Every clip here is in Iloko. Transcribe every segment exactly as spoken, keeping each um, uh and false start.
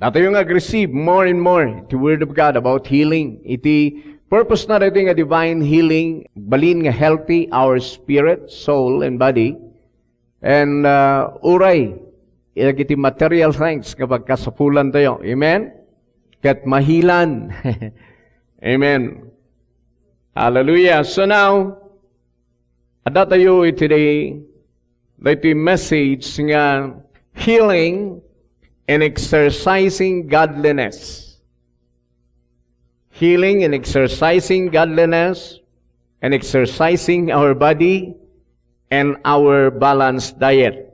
Datayo nga ag-receive more and more the Word of God about healing. Iti purpose na dito nga divine healing, balin nga healthy our spirit, soul, and body. And uh, uray, ilagiti material things nga pagkasapulan tayo. Amen? Ket mahilan. Amen. Hallelujah. So now, adda tayo iti day, daytoy message nga healing and exercising godliness. Healing and exercising godliness and exercising our body and our balanced diet.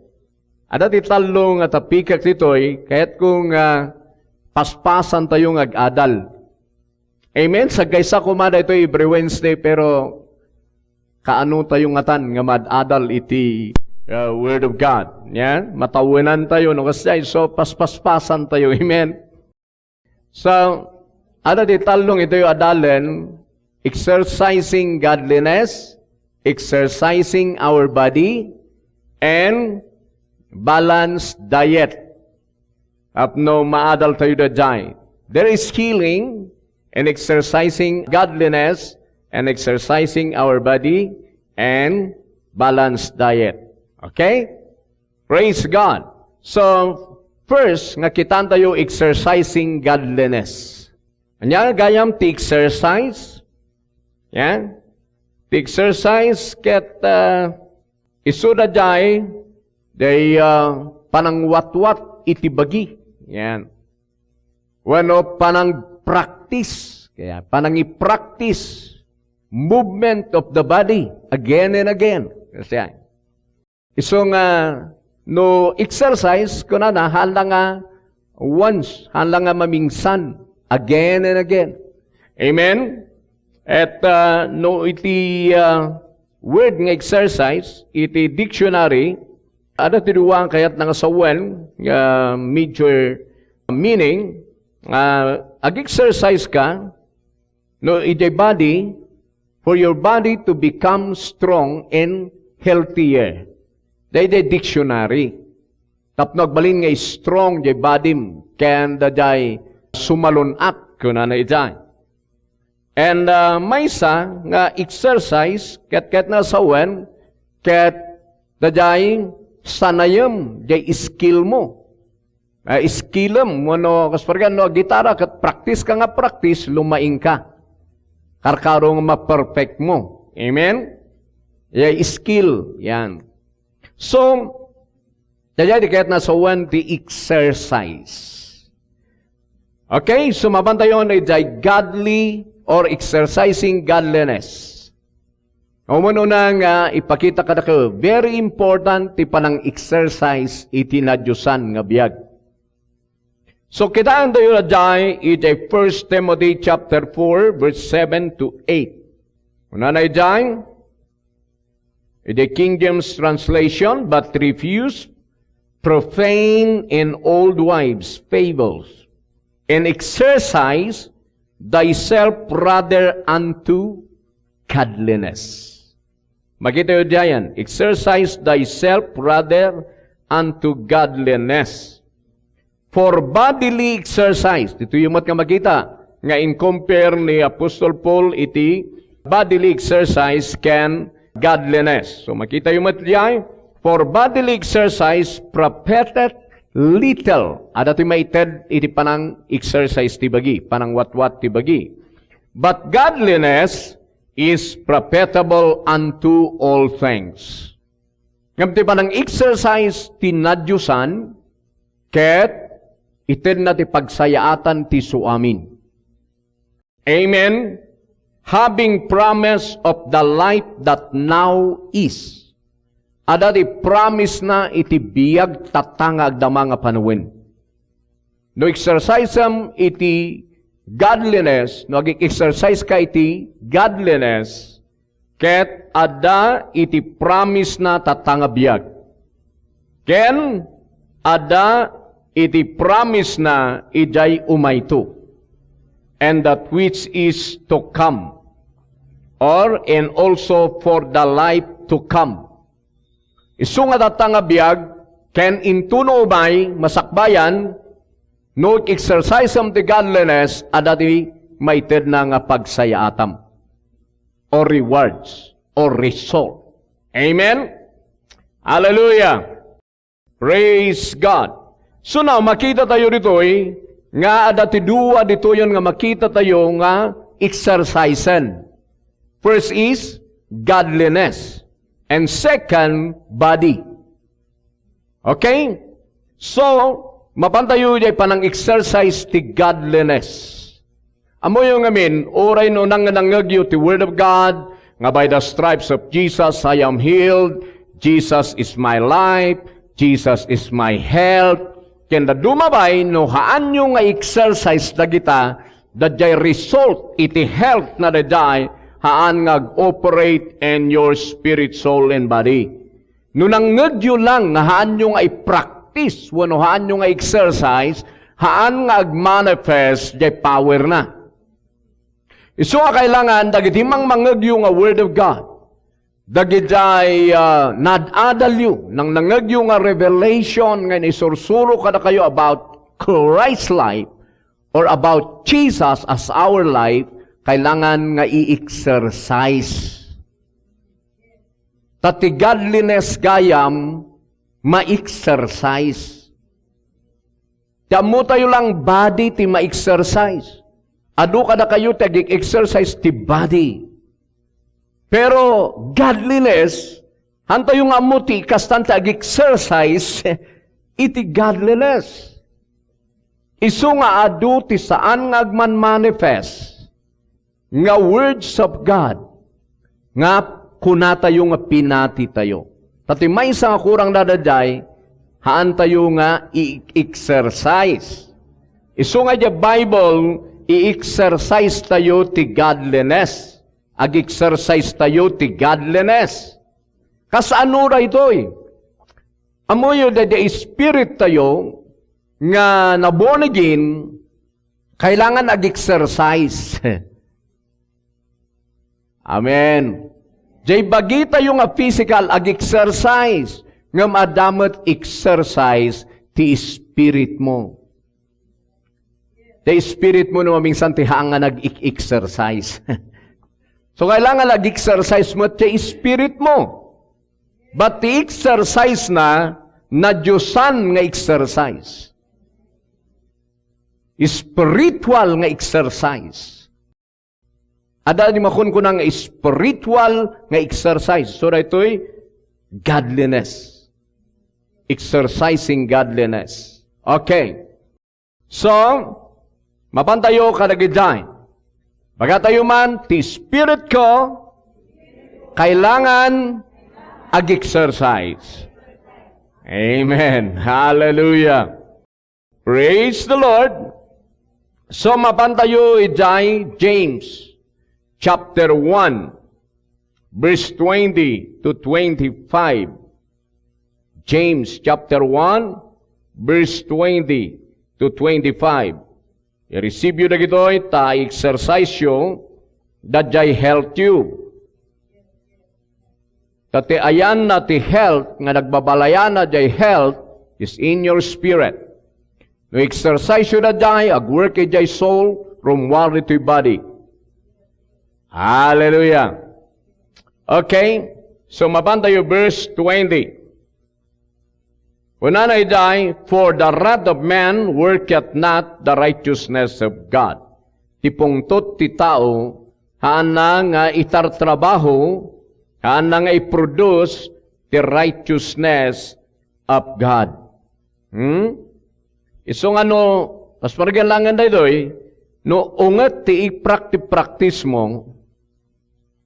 Adda ti tallo nga topikak ditoy, kayatko nga paspasan tayo nga ag-adal. Amen? Sagkaysa koma daytoy every Wednesday, pero kaano tayo ngatan nga maad-adal iti uh, Word of God? Yan? Matawenan tayo, no? Kasi so, paspaspasan tayo. Amen? So, adda ti tallo nga itayo adalen, exercising godliness, exercising our body, and balanced diet. Tapno maadal tayo daydiay. There is healing and exercising godliness and exercising our body and balanced diet. Okay? Praise God. So, first, nga kitaan tayo exercising godliness. Ania gayam ti exercise? Yan. Ti exercise ket uh, isuda jay, day uh, panangwatwat iti bagi. Yan. Wenno panang-practice. Kaya panang-practice movement of the body again and again. Kasi isu nga no exercise, kunana, haan la nga once, haan la nga mamingsan, again and again. Amen? At uh, no iti uh, word nga exercise, iti dictionary, adda ti dua nga kayat nga sawen nga major meaning, uh, ag-exercise ka, no, iti body, for your body to become strong and healthier. Daydiay dictionary. Tapno agbalin nga strong jay bodim ken daydiay sumalun-at, kunana idiay. And uh, maysa nga exercise, ket ket nasawen, ket daydiay sanayem jay skill mo. Uh, skillem, wenno kas pargan no gitara, ket practice ka nga practice, lumaing ka. Karkaro nga ma-perfect mo. Amen? Jay skill, yan. So, daydiay di kayat nasawen ti exercise. Okay, so mapantayon iti godly or exercising godliness. Umuna nga ipakita kadakayo, very important ti panang-exercise iti nadiosan nga biag. So, kitaentayo daydiay iti First Timothy chapter four, verse seven to eight. Kunana idiay, in the King James translation, "But refuse profane and old wives' fables, and exercise thyself rather unto godliness." Makitayo diayan, "Exercise thyself rather unto godliness." For bodily exercise, ditoy met nga makita nga in-compare ni Apostol Paul iti bodily exercise ken godliness. So, makitayo met diay, "For bodily exercise profiteth little." Adda ti maited iti panang-exercise ti bagi, panangwatwat ti bagi. "But godliness is profitable unto all things." Ngem ti panang-exercise ti nadiosan, ket itedna ti pagsayaatan ti isuamin. Amen? Having promise of the life that now is. Adda ti promise na iti biag tatta nga agdama nga panawen. No exercisem iti godliness, no ag-exercise ka iti godliness, ket adda iti promise na tatta nga biag. Ken adda iti promise na idiay umayto, and that which is to come, or and also for the life to come. Isu nga tatta nga biag, ken intono umay masakbayan, No exercisem ti godliness, adda ti maitedna nga pagsayaatam, or rewards, or result. Amen? Hallelujah! Praise God! So now, makita tayo ditoy nga adda ti dua ditoyon nga makita tayo nga exercisen. First is godliness. And second, body. Okay? So, mapan tayo diay panang-exercise ti godliness. Ammoyo ngamin, uray no nangnangngegyo ti Word of God, nga by the stripes of Jesus, I am healed, Jesus is my life, Jesus is my health, ken dadduma pay, no haanyo nga exercise dagita, daydiay result iti health na daydiay, haan nga ag-operate in your spirit, soul, and body. No nangngegyo lang nga haanyo nga i-practice wenno haanyo nga exercise, haan nga agmanifest jay power na. Isu nga kailangan dagiti mangmangngegyo nga Word of God, dagidiay, ah, naad-adalyo, nangnangngegyo nga revelation nga inisursuro kadakayo about Christ life or about Jesus as our life, kailangan nga i-exercise. Ta ti godliness gayam, ma-exercise. Ti ammo tayo lang body ti ma-exercise. Adu kadakayo ti ag-exercise ti body. Pero godliness, hantayo nga ammo ti ikastan ti ag-exercise iti godliness. Isu nga adu ti saan nga agmanmanifest nga words of God nga kunatayo nga pinatitayo. Ta ti maysa nga kurang dadaday, haantayo nga i-exercise. Isu nga diay Bible, i-exercise tayo ti godliness. Ag-exercise tayo ti godliness. Kasano daytoy? Ammoyo, daydiay spirit tayo nga na-born again, kailangan ag-exercise. Amen. Jay bagi tayo nga physical, ag-exercise, ngem adda met exercise ti spirit mo. Ti spirit mo no maminsan ti haan nga nag-exercise. So, kailangan ag-exercise met ti spirit mo. But ti exercise na, nadiosan nga exercise. Spiritual nga exercise. Adda ni makunkuna nga spiritual nga exercise. So, daytoy godliness. Exercising godliness. Okay. So, mapan tayo kadagiti. Baga tayo man, ti spirit ko, kailangan ag-exercise. Amen. Hallelujah. Praise the Lord. So, mapan tayo idiay James chapter one, verse twenty to twenty-five. James chapter one, verse twenty to twenty-five. I-receive yu dagitoy, ta exercise yu, daydiay health yu. Ta ti ayanna ti health nga nagbabalayana diay health is in your spirit. No exercise yu daydiay, ag-work idiay soul, rummuar ditoy body. Hallelujah. Okay? So, mapan tayo verse twenty. Kunana idiay, "For the wrath of man worketh not the righteousness of God." Ti pungtot ti tao, haanna nga itartrabaho, haanna nga i-produce ti righteousness of God. Hmm? Isu nga no, kas paragyan langen daytoy, no unget ti iprakti-, practice mo,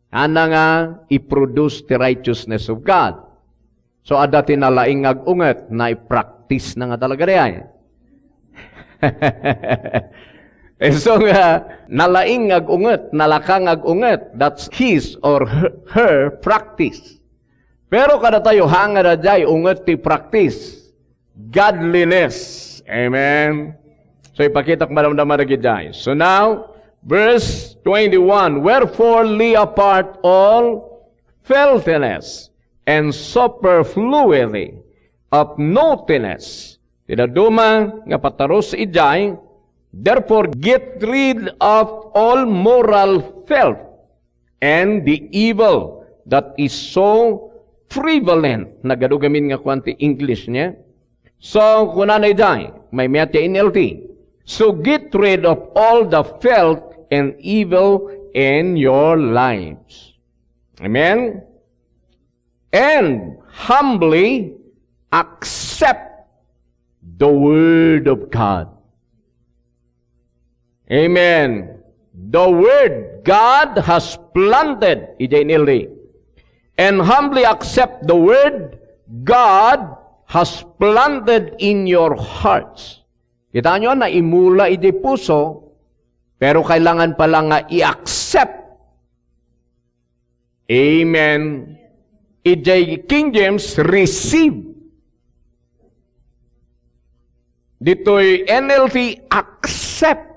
haanna nga i-produce ti righteousness of God. So, adda ti nalaing nga ag-unget, naipractice na nga talaga diay. Isu nga, nalaing nga ag-unget, nalaka nga ag-unget, that's his or her, her practice. Pero kadatayo, haan nga daydiay, unget ti practice. Godliness. Amen. So, ipakitak madamdama dagidiay. So now, verse twenty-one, "Wherefore lay apart all filthiness and superfluity of naughtiness, Ti dadduma nga patarus idiay, "Therefore, get rid of all moral filth and the evil that is so prevalent." Nagadu gamin nga kuan ti English niya. So, kunana idiay, maymayat ti N L T, "So get rid of all the filth and evil in your lives." Amen? "And humbly accept the word of God." Amen. The word God has planted, idiay N L T. "And humbly accept the word God has planted in your hearts." Kita nyo, naimula iti puso, pero kailangan pala nga i-accept. Amen. Idiay King James, "Receive." Ditoy N L T, "Accept."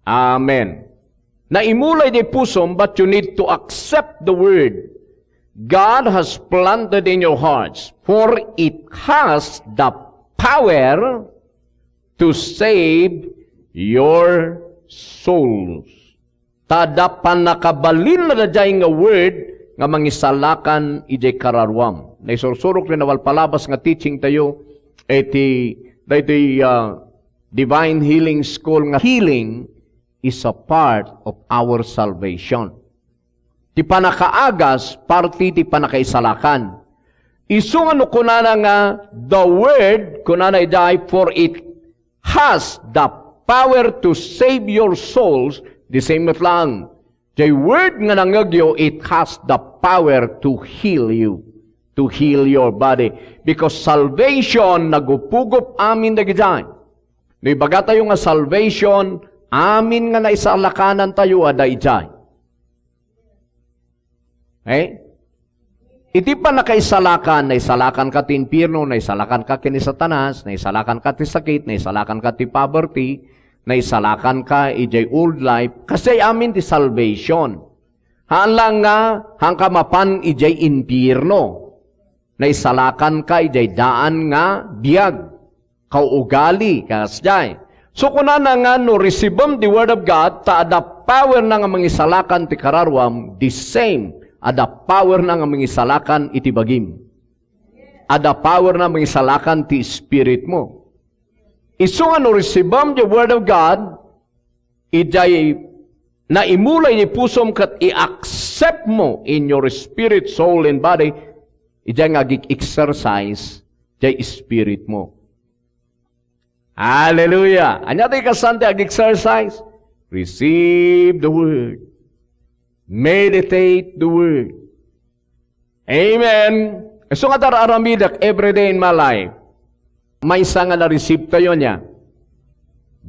Amen. Naimula iti pusom, but you need to accept the word God has planted in your hearts, for it has the power to save your souls. Ta adda pannakabalinna daydiay nga word nga mangisalakan idiay kararuam. Naisursurok ti napalpalabas nga teaching tayo iti daytoy, ah, Divine Healing School nga healing is a part of our salvation. Ti pannakaagas, parte ti pannakaisalakan. Isu nga no kunana nga, "The word," kunana idiay, "for it has the power to save your souls," the same met lang. Jay word nga nangngegyo, it has the power to heal you, to heal your body. Because salvation, nagupugup amin dagijay. No ibaga tayo nga salvation, amin nga naisalakan tayo a dayjay. Eh? Iti pannakaisalakan, naisalakan ka ti impierno, naisalakan ka ken ni Satanas, naisalakan ka ti sakit, naisalakan ka ti poverty, naisalakan ka idiay old life, kasdiay amin ti salvation. Haan lang nga, haan ka mapan idiay impierno. Naisalakan ka idiay daan nga biag. Kaugali, kasdiay. So, kunana nga, no, receiveem the word of God, ta adda power na nga mangisalakan ti kararuam, the same, adda power na nga mangisalakan iti bagim. Adda power na mangisalakan ti spirit mo. Isu nga no, receiveem the word of God, idiay naimula iti pusom ket i-accept mo in your spirit, soul, and body, idiay nga agik-exercise, jay spirit mo. Hallelujah! Ania ti kasano ti ag-exercise? Receive the word. Meditate the word. Amen. Isu nga ar-aramidek every day in my life. Maysa nga na-receive tayo niya.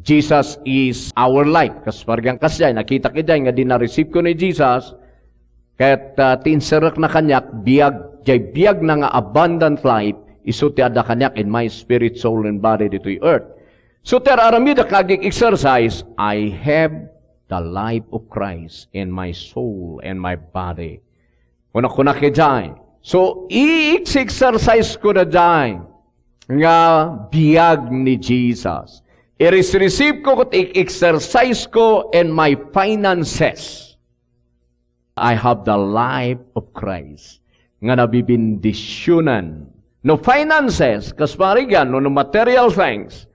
Jesus is our life. Kas parang kasdiay, nakitak idiay nga di na-receive ko ni Jesus, ket, ah, ti inserrekna kaniak, biag, jay biag na nga abundant life, isu ti adda kaniak in my spirit, soul, and body ditoy earth. So, ti ar-aramidek nga ag-exercise, I have the life of Christ in my soul and my body. Kuna-kuna idiay. So, i-exercise ko daydiay nga biag ni Jesus. I-receive ko ket i-exercise ko in my finances. I have the life of Christ nga nabibindisyunan. No finances, kas parigan, no, no material things,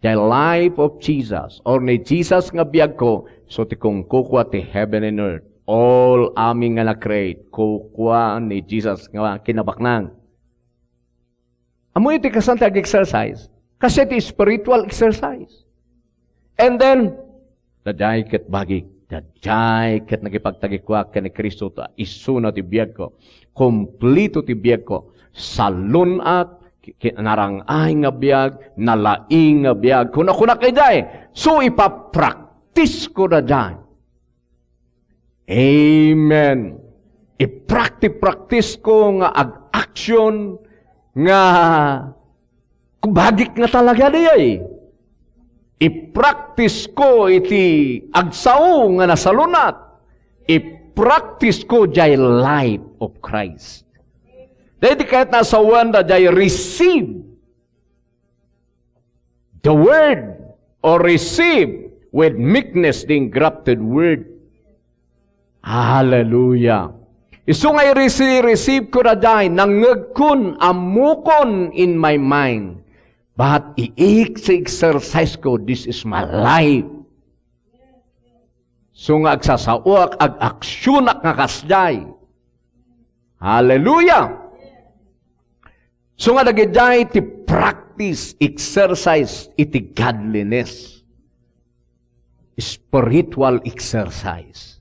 the life of Jesus, or ni Jesus nga biag ko, so ti kungkukua ti heaven and earth. All amin nga na-create, kukua ni Jesus nga kinabaknang. Ammoyo ti kasano ti ag-exercise? Kasi ti spiritual exercise. And then, daydiay ket bagik, daydiay ket nakipagtagikuak ken ni Cristo ta isuna ti biagko. Kumplito ti biagko. Salun-at, ki-, ki-, narang-ay nga biag, nalaing nga biag. Kuna-kunak idiay, so ipapraktisko daydiay. Amen. Iprakti-, praktisko nga ag-action nga bagik nga talaga diay. Ipraktisko iti agsao nga nasalunat. Ipraktisko jay life of Christ. Daydi ket nasawan dayjay receive. the word, or receive with meekness the engrafted word. Hallelujah. Isu nga irisi-, receive ko daydiay, nangngegkon, ammokon in my mind. But i-, i-, exercise ko, this is my life. So nga agsasaoak, ag-aksyonak nga kasdiay. Hallelujah! So nga dagidiay ti practice, exercise iti godliness. Spiritual exercise.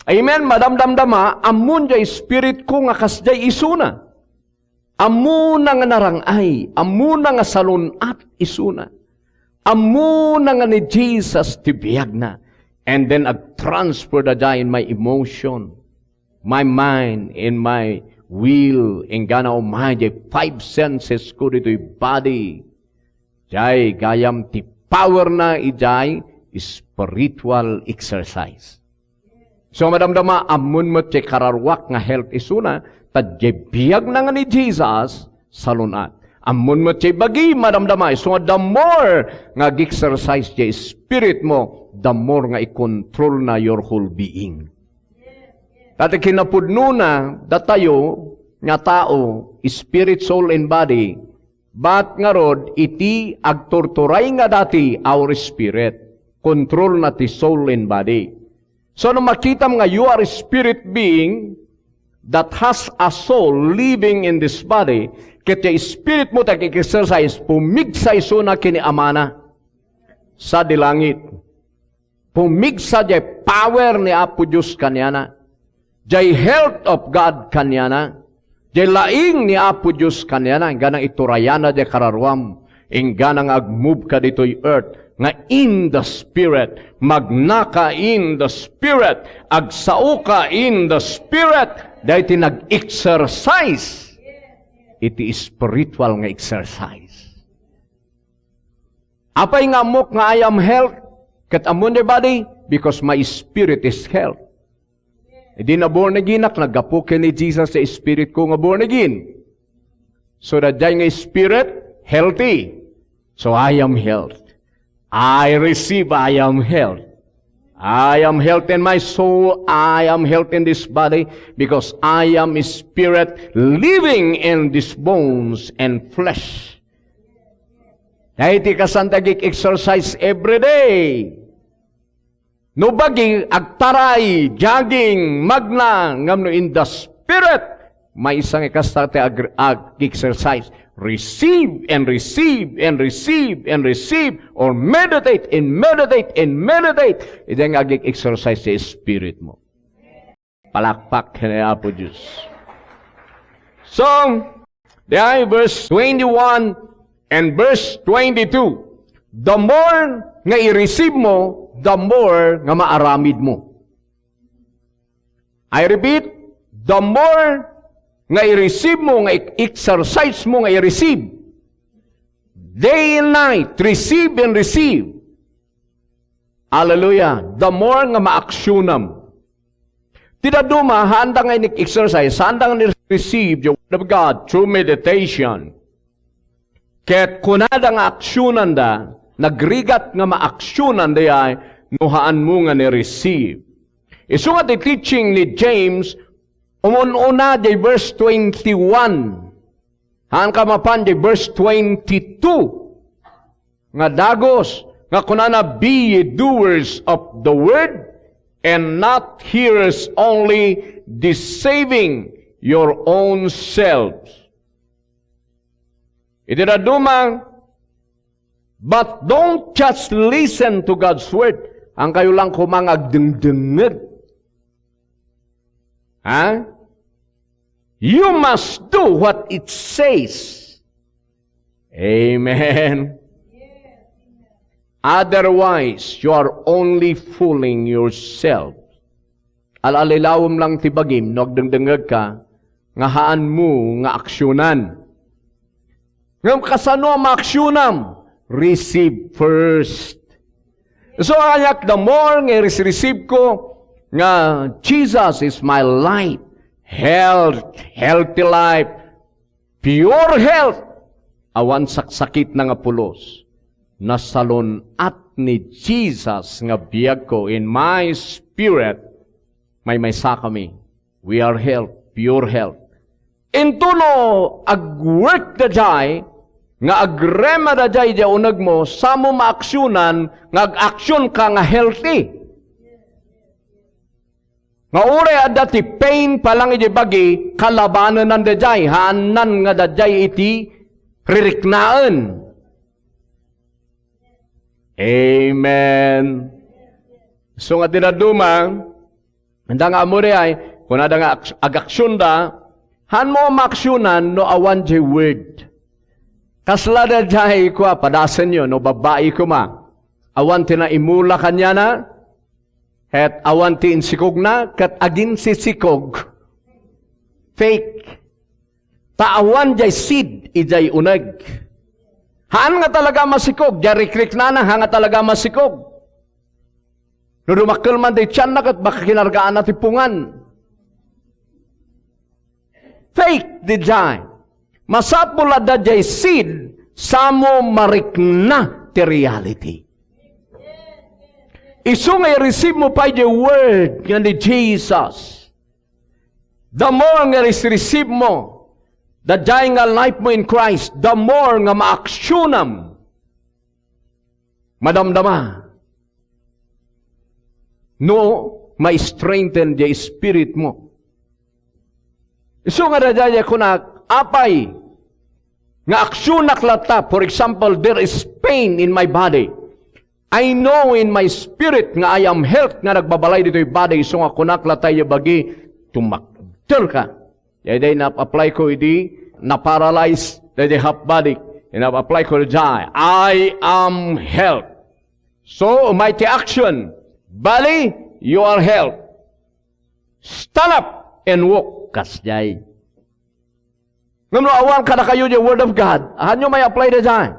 Amen. Madamdamdama, ammon diay spirit ko nga kasdiay isuna. Ammona nga narang-ay, ammona nga salun-at isuna. Ammona nga ni Jesus ti biagna. And then ag-transfer daydiay in my emotion, my mind, in my will, inggana umay diay five senses ko ditoy body. Diay gayam ti power na idiay spiritual exercise. So, madamdama, ammon met ti kararuak nga health isuna, ta diay biagna nga ni Jesus, salun-at. Ammon met ti bagi, madamdama, isu nga the more nga ag-exercise ti spirit mo, the more nga i-control na your whole being. Dati kinapudnona, datayo, nga tao, spirit, soul, and body, but ngarud, iti agturturay nga dati, our spirit, control na ti soul and body. So, no makitam nga you are a spirit being that has a soul living in this body, ket ti spirit mo ti ag-exercise, pumigsa isuna ken ni Amana sadi langit. Pumigsa diay power ni Apo Dios kaniana. Diay health of God kaniana. Diay laing ni Apo Dios kaniana. Inggana iturayana diay kararuam. Inggana nga agmove ka ditoy earth. Nga in the Spirit. Magnaka in the Spirit. Agsaoka in the Spirit. Diay ti nag-exercise. Iti spiritual nga exercise. Apay nga ammok nga I am health? Ket ammon diay body? Because my spirit is health. Idi na born againak, naggapu ken ni Jesus ti spirit ko nga born again. So, daydiay nga spirit, healthy. So, I am health. I receive, I am health. I am health in my soul. I am health in this body because I am a spirit living in these bones and flesh. Daytoy kasano ti ag-exercise every day. No bagi, agtaray, jogging, magna, ngem no in the spirit, maysa nga kasta ti ag-, ag-exercise. Receive and receive and receive and receive, or meditate and meditate and meditate. Iti nga ag-exercise ti spirit mo. Palakpak ken ni Apo Dios. So, diay verse twenty-one and verse twenty-two, the more nga i-receive mo, the more nga maaramid mo. I repeat, the more nga i-receive mo, nga i-, exercise mo, nga i-receive, day and night, receive and receive. Hallelujah. The more nga maaksyonam. Ti dadduma, haanda nga inig-exercise, haanda nga ni-receive the Word of God through meditation. Ket kunada nga aksyonanda, nagrigat nga maaksyonan dayay no haanmo nga ni-receive. Isu nga ti teaching ni James, umun-una di verse twenty-one. Haanka mapan di verse twenty-two. Nga dagus, nga kunana, "Be ye doers of the word, and not hearers only, deceiving your own selves." Iti dadduma, "But don't just listen to God's word." Haankayo lang koma nga agdengdengngeg. Ha? You must do what it says. Amen. Otherwise, you are only fooling yourself. Al-alilawem lang ti bagim no agdengdengngeg ka nga haanmo nga aksyonan. Ngem kasano a maaksyonam? Receive first. So, kaniak, the more nga i-receive ko nga Jesus is my life, health, healthy life, pure health, awan saksakitna nga pulos. Nasalun-at ni Jesus nga biagko. In my spirit, maymaysa kami. We are health, pure health. Intono agwork daydiay, nga agrema daydiay idiay unegmo, samo maaksionan nga agaksionka nga healthy. Nga uray adda ti pain pa lang idiay bagi, kalabanenan daydiay, haanan nga daydiay iti ririknaen. Amen. So nga dinaduma, anda nga ammo diay, kunada nga aks-, agaksionda, haanmo maaksionan no awan diay word. Kasla daydiay kua, padasenyo, no babbai koma. Awan ti naimula kaniana, ket awan ti insikogna, ket aginsisikog. Fake. Ta awan diay seed idiay uneg. Haan nga talaga masikog, diay rikriknana, haan nga talaga masikog. No dumakkel man diay tianna, ket baka kinargaanna ti pungan. Fake daydiay. Masapul a adda diay seed, samo marikna ti reality. Isu nga i-receive mo pay diay word nga ni Jesus. The more nga res-, receive mo, daydiay nga life mo in Christ, the more nga maaksionam. Madamdama. No, ma-strengthen diay spirit mo. Isu nga daydiay kunak, apay, nga aksionak latta, for example, there is pain in my body. I know in my spirit nga I am health nga nagbabalay ditoy body, isu nga kunak latta idiay bagi, tumakder ka. Daydiay nap-apply ko idi na-paralyze, daydiay half body. Nap-apply ko daydiay, I am health. So, mighty action. Body, you are health. Stand up and walk. Kasdiay. Ngem no awan kadakayo diay Word of God, haanyo may-apply daydiay.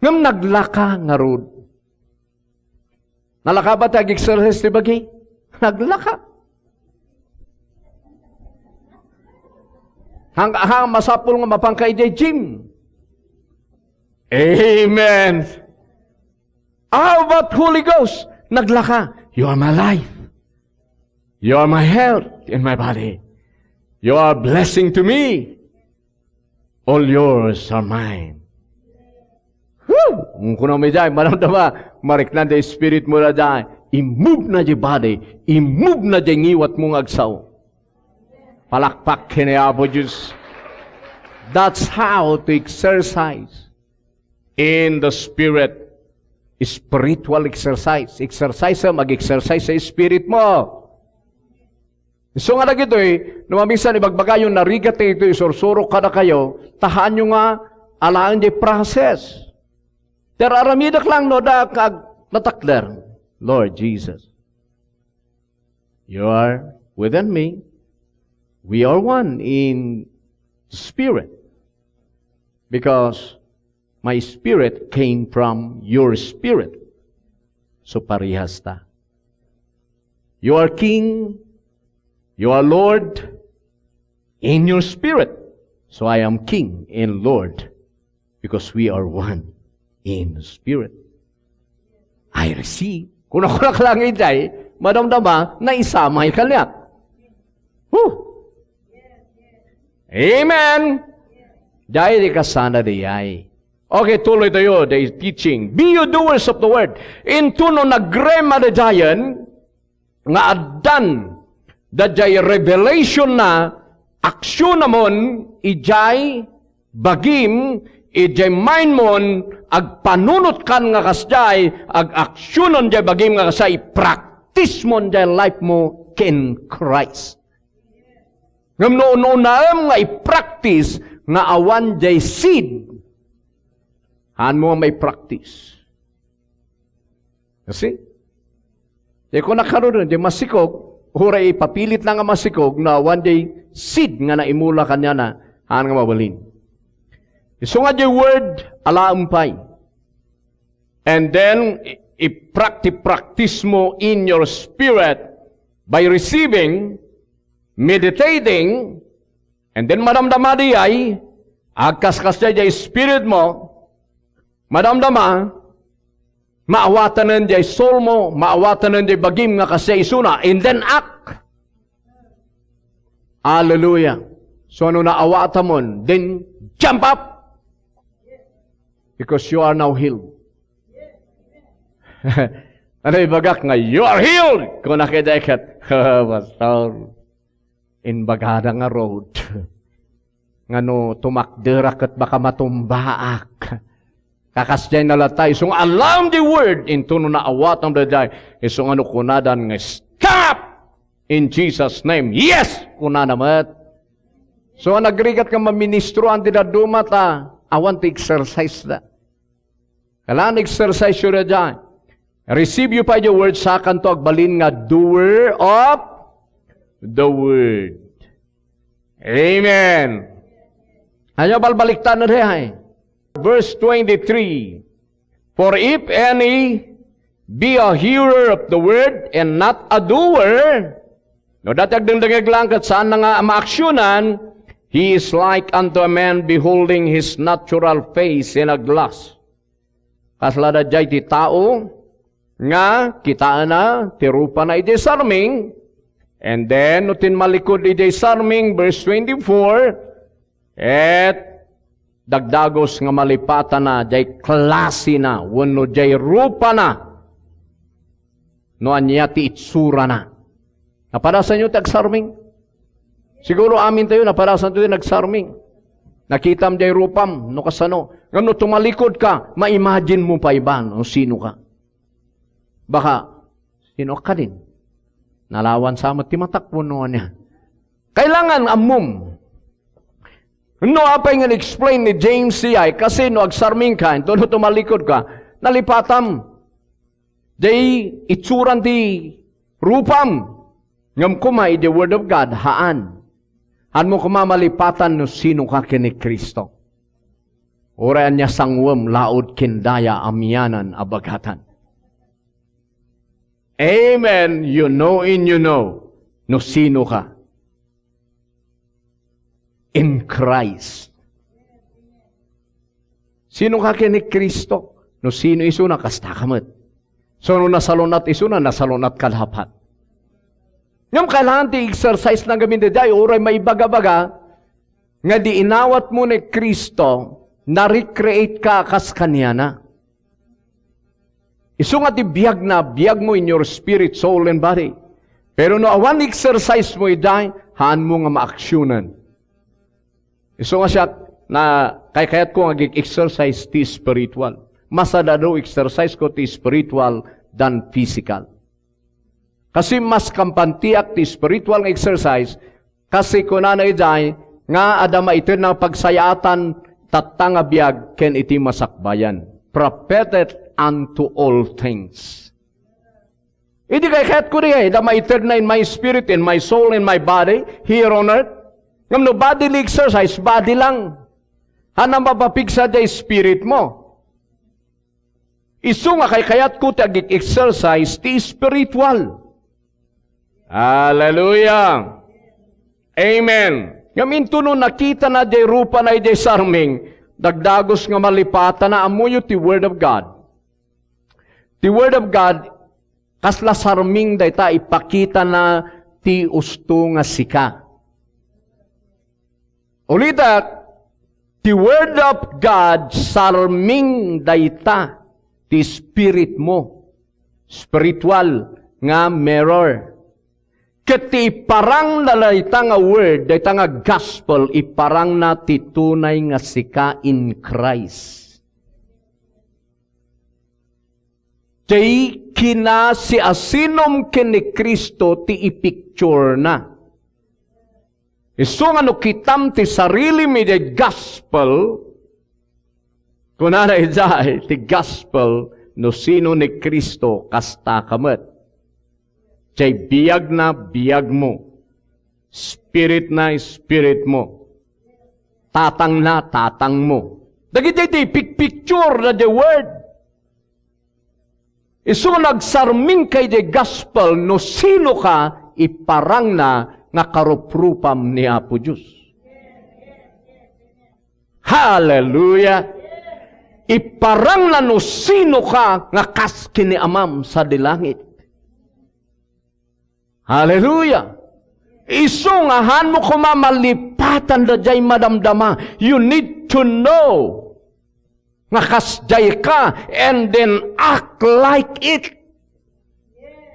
Ngem naglaka ngarud. Nalaka ba ti ag-exercise ti bagi? Naglaka. Hang-, hang masapul nga mapanka idiay gym. Amen. How about Holy Ghost? Naglaka. You are my life. You are my health in my body. You are a blessing to me. All yours are mine. Woo! Ang kunam idiay, madamdama, mariknan ti spirit mo daydiay. I-move na diay body. I-move na diay ngiwat mo nga agsao. Palakpak ken ni Apo Dios. That's how to exercise in the Spirit. Spiritual exercise. Exercise, mag-exercise sa spirit mo. Isu nga dagitoy, no maminsan ibagbagayo, narigat itoy isursuro kadakayo, ta haanyo nga alaen diay process. Pero aramidek lang no adda kag natakder, Lord Jesus. You are within me. We are one in spirit. Because my spirit came from your spirit. So parehas ta. You are king, you are Lord in your spirit. So I am king and Lord. Because we are one in spirit. I receive. Kuna-kuna ka lang idiay, madamdama, naisamay kaniak. Whew! Amen! Diay di kasana diay. Okay, tuloy tayo, the teaching. Be you doers of the word. Intono nagrema daydiayen, nga addan daydiay revelation na, aksionamon idiay bagim, idiay mind mon, agpanunotkan nga kasdiay, ag-aksionon diay bagim nga kasdiay, i-practice-mon diay life mo ken Christ. Ngem no un-unaem nga i-practice nga awan diay seed, haanmo nga mai-practice. Kasi, diay kunak ngaruden, diay masikog, uray ipapilit na nga masikog, no awan diay seed nga naimula kaniana, haan nga mabalin. Isu nga diay word, alaem pay. And then, i-, i-practi-, practice mo in your spirit by receiving, meditating, and then madamdama diay, agkaskasdiay diay spirit mo, Madamdama, maawatanen jay soul mo, maawatanen jay bagim nga kasdiay isuna, and then act. Hallelujah. So, no naawatamon, then jump up. Because you are now healed. Ano ibagak nga, "You are healed!" Kuna kay deket, "Pastor, imbagada nga road. Nga no tumakderak ket baka matumbaak." Kakasdiay na latta, isu nga alam the word, into no naawatam daydiay, isu nga no kunadan nga, "Stop! In Jesus' name, yes!" Kunana met. So, nagrigat nga maministro, andi dadduma ta, awan ti exercise da. Kailangan exercise yo daydiay. Receive you pa the word, sakanto agbalin nga doer of the word. Amen. Ania balbaliktan na daydiay? Verse twenty-three. For if any be a hearer of the word and not a doer, no dayta agdengdengngeg lang ket saan na nga maaksionan, he is like unto a man beholding his natural face in a glass. Kasla daydiay ti tao nga kitaenna ti rupana idiay sarming, and then no tinmalikod idiay sarming, verse twenty-four, et dagdagus nga malipatana jay klasina wenno jay rupana no ania ti itsurana. Napadasanyo ti agsarming? Siguro amin tayo, napadasan tayo nagsarming. Nakitam jay rupam, no kasano. Ngem no tumalikod ka, ma-imagine mo pa iba, no sino ka. Baka, sino ka din? Nalawan sa met ti matak wenno ania. Kailangan ammom. No apay nga explain ni James siya, kasi no agsarming ka, into no tumalikod ka, nalipatam. Jay itsuran ti rupam. Ngem koma iti Word of God, haan. Haan mo koma malipatan no sino ka ken ni Cristo. Uray ania sanguem laud ken daya a mianan a bagatan. Amen. You know and you know no sino ka in Christ. Sino ka ken ni Cristo? No sino isuna, kasta ka met. So, no nasalunat isuna, nasalunat ka dapat. Ngem kailangan ti exercise na gamin daydiay, uray maibaga-baga, nga di inawat mo ni Cristo, na-recreate ka kas kaniana. Isu nga ti biag na, biag mo in your spirit, soul, and body. Pero no awan exercise mo idiay, haan mo nga maaksionan. Isu nga siak, na kaykayat ko nga ag-exercise ti spiritual. Mas adda daw exercise ko ti spiritual than physical. Kasi mas kampantiak ti spiritual nga exercise, kasi kunana idiay, nga adda maitedna nga pagsayaatan tatta nga biag ken iti masakbayan. Prepared unto all things. Idi kaykayat ko di, adda maitedna in my spirit, in my soul, in my body, here on earth. Ngem no bodily exercise, body lang. Haan a mapapigsa diay spirit mo. Isu nga kaykayat ko ti ag-exercise ti spiritual. Hallelujah! Amen. Ngem into no nakitana diay rupana idiay sarming, dagdagus nga malipatana, ammoyo ti Word of God. Ti Word of God, kasla sarming dayta ipakitana ti usto nga sika. Ulitek, ti Word of God, sarming dayta ti spirit mo. Spiritual nga mirror. Ket ti iparangna dayta nga word, dayta nga gospel, iparangna ti tunay nga sika in Christ. Ti kinasiasinom ken ni Cristo ti ipicturena. Isu nga no kitam ti sarilim idiay gospel, kunana idiay ti gospel, no sino ni Cristo, kasta ka met. Jay biagna, biag mo. Spiritna, spirit mo. Tatangna, tatang mo. Dagiti ti picture na the word. Isu nga nagsarming ka idiay gospel, no sino ka, iparangna nga karuprupam ni Apo Dios. Hallelujah! Iparangna no sinoka nga kas ken ni Amam sadi langit. Hallelujah! Isu nga hanmo koma malipatan daydiay madamdama, you need to know nga kasdiay ka and then act like it.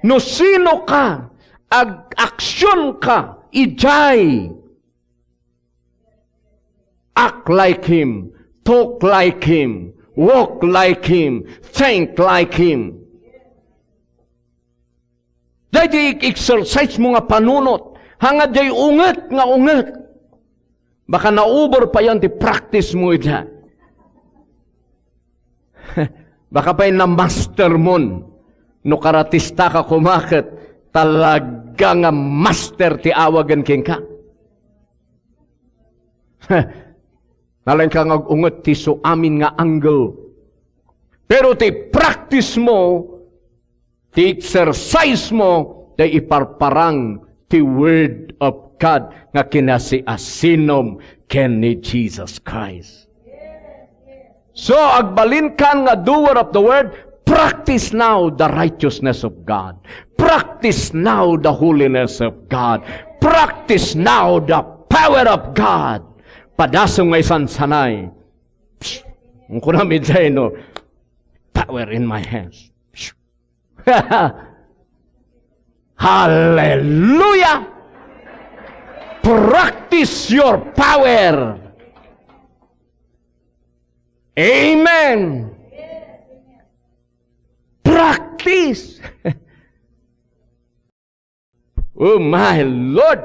No sinoka, ag-aksyon ka idiay. Act like Him, talk like Him, walk like Him, think like Him. Daydi ik-exercise mo nga panunot, hanga diay unget nga unget. Baka na-over pa yan ti practice mo ida. Baka pay na-master mon. No karatista ka koma ket, talaga nga master ti awagen kenka. Nalaingka nga ag-unget ti isu amin nga angle. Pero ti practice mo, ti exercise mo, ti iparparang ti Word of God nga kinasiasinom ken ni Jesus Christ. So, agbalinkan nga doer of the word, practice now the righteousness of God. Practice now the holiness of God. Practice now the power of God. Padasem nga isansanay. Psst! Ang kunam idiay, no? Power in my hands. Psst! Hallelujah! Practice your power. Amen. Practice. Oh my Lord.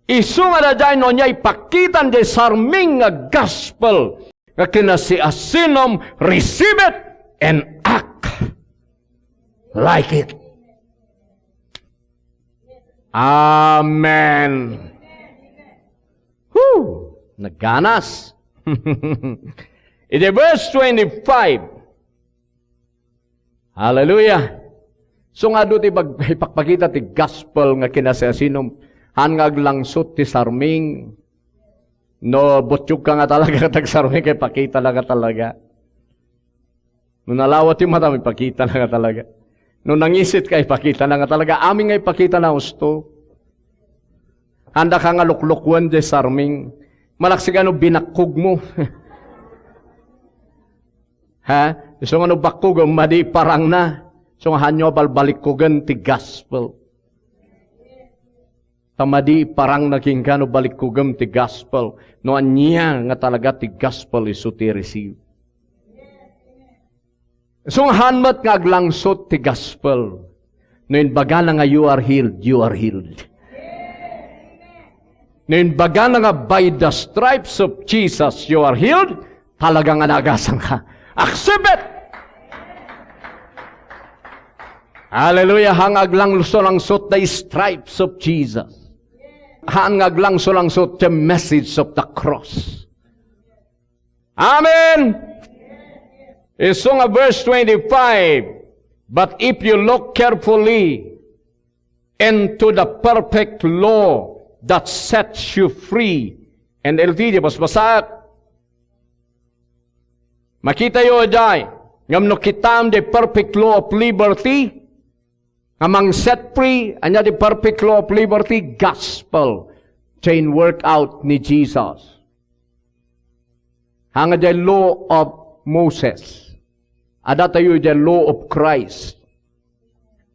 Isu nga daydiay no ania ipakitan diay sarming nga gospel nga kinasiasinom, receive it and act like it. Amen. Whew! Nagganas. Iti verse twenty-five. Hallelujah! So nga adu ti pag-, ipakpakita ti gospel nga kinasiasinom, han nga aglangsot ti sarming. No, butyog ka nga talaga, tagsarming ka, ipakita na nga talaga. No nalawa ti mata, ipakita na nga talaga. No nangisit ka, ipakita na nga talaga. Amin nga ipakita na husto. Handa ka nga luklukwen diay sarming. Malaksid nga no binakkog mo. Ha? Isu nga no bakkog, madi parang na. Isu nga hanyo balbalikkugen ti gospel. Ta madi parang na kenka no balikkugem ti gospel. No ania nga talaga ti gospel isu ti receive. Isu nga han met nga aglangsot ti gospel. No imbagana nga, "You are healed, you are healed." No imbagana nga, "By the stripes of Jesus, you are healed," talaga nga naagasan ka. Accept it! Hallelujah! Han nga aglangso-langsot the stripes of Jesus. Han nga aglangso-langsot the message of the cross. Amen! Isu nga verse twenty-five, "But if you look carefully into the perfect law that sets you free," N L T, di basbasaak. Makitayo idiay, ngem no kitam the perfect law of liberty, nga mang set free, ania ti perfect law of liberty? Gospel. Chain workout ni Jesus. Hanga diay law of Moses. Adda tayo diay law of Christ.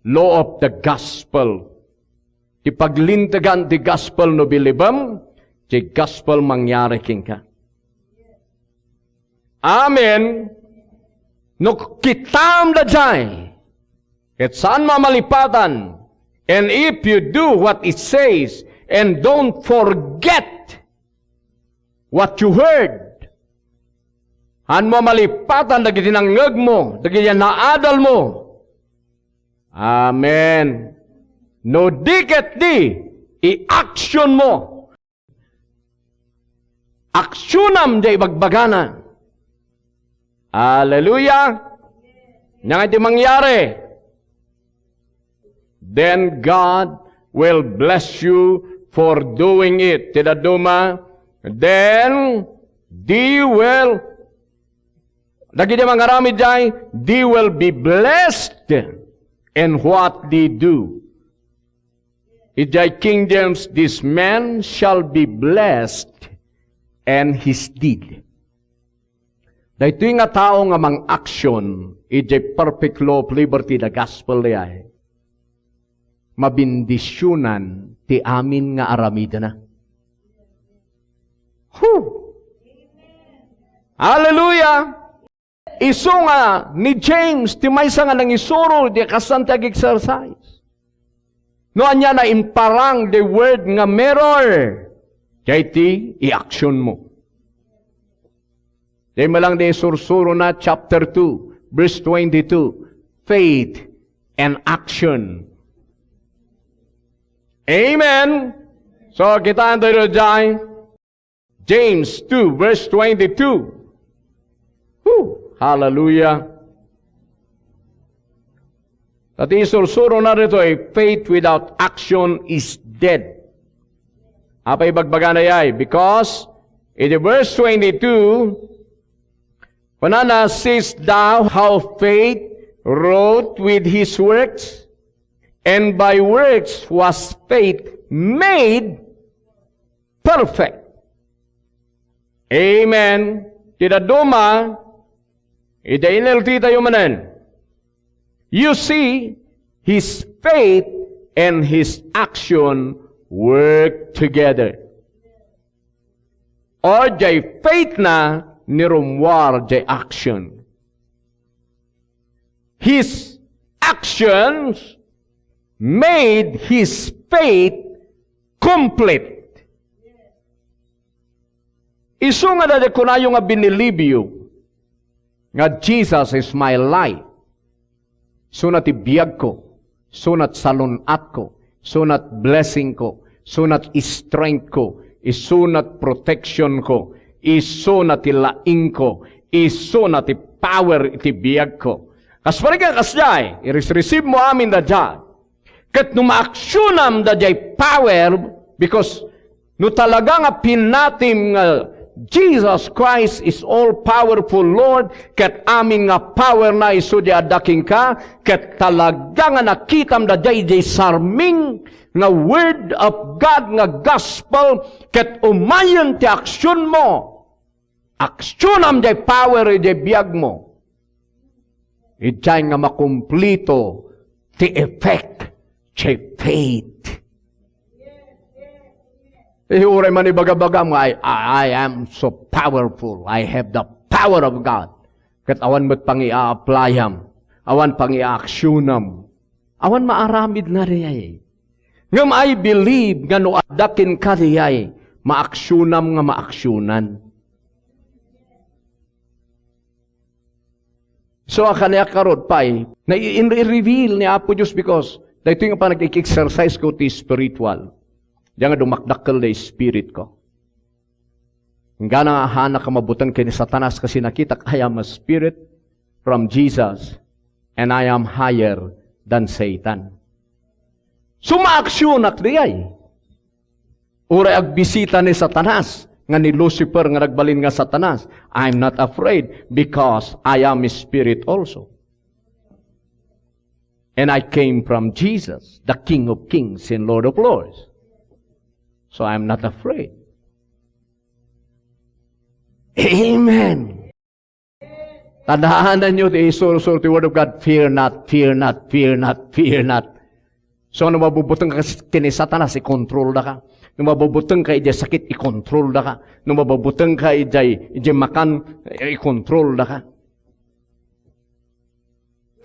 Law of the gospel. Ti paglintegan ti gospel no bilibem, ti gospel mangyari kenka. Amen. No kitam daydiay, ket saan mo a malipatan. And if you do what it says, and don't forget what you heard, han mo a malipatan dagiti nangngeg mo, dagiti naadal mo. Amen. No di ket di, i-action mo. Aksyonam diay ibagbagana. Hallelujah! Ania nga ti mangyari? Then God will bless you for doing it. Ti dadduma, then He will Dagiti mangaramid jay, they will be blessed in what they do. Idiay King James, "This man shall be blessed and his deed." Daytoy nga tao nga mang-action idiay perfect law of liberty, the gospel, diay mabindisionan ti amin nga aramidna. Whew! Hallelujah! Isu nga ni James ti maysa nga nangisuro iti kastan ti ag-exercise. No ania na imparang the word nga mirror, jay ti i-action mo. Di malang di isursuro na chapter two, verse twenty-two, faith and action. Amen. So, kita ang tayo dyan. James two, verse twenty-two. Whew! Hallelujah. Dati isursuro na ditoy, "Faith without action is dead." Apay ibagbagana yay? Because in the verse twenty-two, kunana, "Seest thou how faith wrought with his works? And by works was faith made perfect." Amen. Ti dadduma, iti N L T tayo manen. You see, his faith and his action work together. Or jay faith na ni rummuar jay action. His actions made his faith complete. Isu nga daydi kunayo nga binilibyo nga Jesus is my life. Isuna ti biagko, isuna ti salun-atko, isuna ti blessingko, isuna ti strengthko, isuna ti protectionko, isuna ti laingko, isuna ti power iti biagko. Kas pay nga kasdiay, iris-receive mo amin daydiay. Ket no maaksionam daydiay power, because no talaga nga pinatim nga Jesus Christ is all-powerful Lord, ket amin nga power na isu di adda kenka, ket talaga nga nakitam daydiay sarming nga word of God nga gospel, ket umayen ti aksionmo. Aksionam jay power idiay biagmo. Idiay nga makumplito ti effect ti faith. Eh, uray man ibagabagam nga, "I, I, I am so powerful. I have the power of God." Ket awan met pangiaaplayam, awan pangiaaksionam. Awan maaramid na diay. Ngem I believe nga no adda kenka diay, maaksionam nga maaksionan. So, a kaniak ngarud pay, na i-, in-, i-reveal ni Apo Dios because daytoy nga panag-exercise ko ti spiritual. Diay nga dumakdakkel ti spirit ko. Inggana nga ahanak a mabuteng ken ni Satanas, kasi nakitak, "I am a spirit from Jesus, and I am higher than Satan." So, maaksionak diay. Uray agbisita ni Satanas, nga ni Lucifer nga nagbalin nga Satanas, "I'm not afraid because I am a spirit also. And I came from Jesus, the King of Kings and Lord of Lords. So I'm not afraid." Amen. Tandaan niyo ti isursuro ti Word of God, "Fear not, fear not, fear not, fear not." So, no mabubuteng ka ken ni Satanas, ikontrol da ka. No mabubuteng ka idiay sakit, ikontrol da ka. No mabubuteng ka idiay, idiay makan, ikontrol da ka.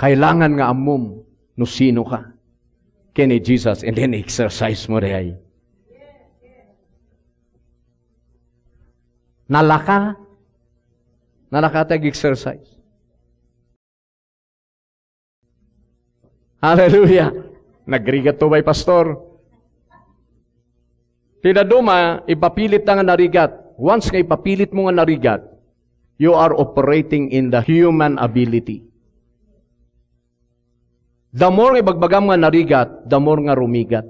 Kailangan nga ammom no sino ka ken ni Jesus, and then exercise mo diay. Nalaka. Nalaka ti ag-exercise. Hallelujah. Nagrigat to bay, Pastor? Ti dadduma, ipapilit na nga narigat. Once nga ipapilit mo nga narigat, you are operating in the human ability. The more nga ibagbagam nga narigat, the more nga rumigat.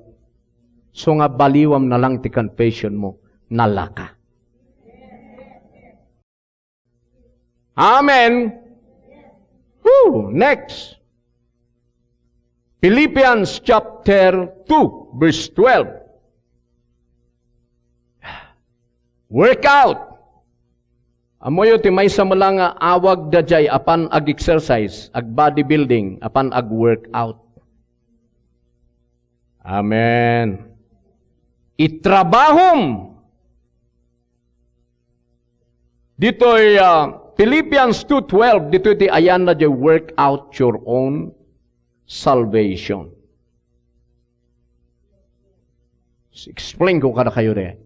So nga baliwam na lang ti confession mo, nalaka. Amen. Next, Philippians chapter two, verse twelve. Work out. Ammoyo ti maysa met la nga awag daydiay apan ag-exercise, ag-bodybuilding, apan ag-workout. Amen. Itrabahom. Ditoy, ah, Philippians two twelve, ditoy ti ayanna diay work out your own salvation. Explain ko kadakayo diay.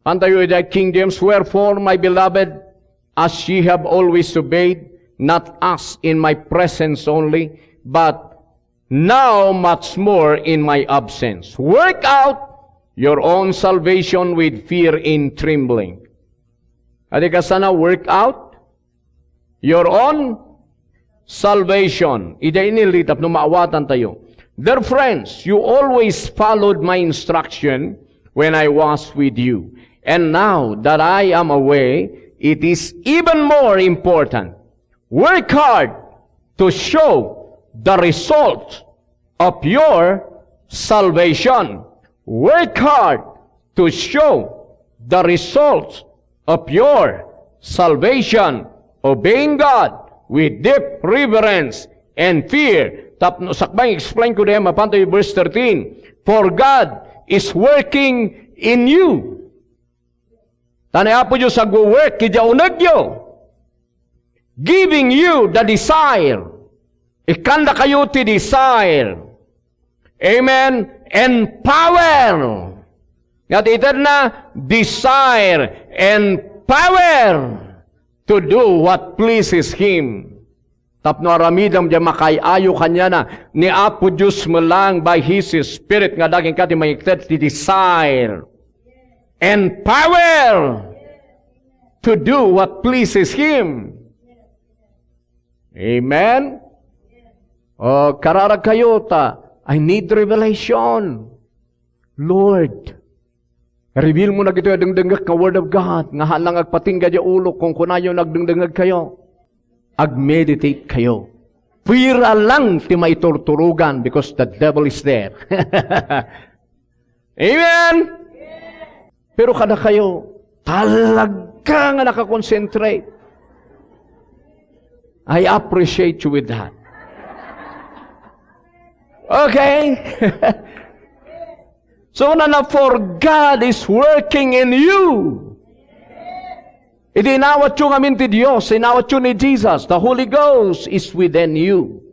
Kantayo iti King James, "Wherefore, my beloved, as ye have always obeyed, not as in my presence only, but now much more in my absence. Work out your own salvation with fear and trembling." Adi kasana, work out your own salvation. Ida ini tapno maawatantayo. Dear friends, you always followed my instruction when I was with you. And now that I am away, it is even more important. Work hard to show the result of your salvation. Work hard to show the results of your salvation, obeying God with deep reverence and fear. Tapno sakbay, explain ko diay, mapantayo verse thirteen. "For God is working in you." Ta ni Apo Dios agwo-work idiay unegyo, giving you the desire. Ikkandakayo ti desire. Amen. And power. Nga ti itedna, desire and power to do what pleases Him. Tapno aramidem diay makaay-ayo kaniana ni Apo Dios met laeng by His Spirit nga adda kenka ti mangikted ti desire and power to do what pleases Him. Amen? O, kararagkayo ta, I need revelation. Lord, reveal mo dagitoy a dengdengngek nga Word of God, nga haan lang agpatingga diay ulok, kunkunayo nga agdengdengngegkayo. Ag-meditate kayo. Pira lang ti maiturturogan because the devil is there. Amen? Pero kadakayo, talaga nga nakakonsentrate. I appreciate you with that. Okay? So, na, na, for God is working in you. Iti inawatyo ngamin ti Dios, inawatyo ni Jesus, the Holy Ghost is within you.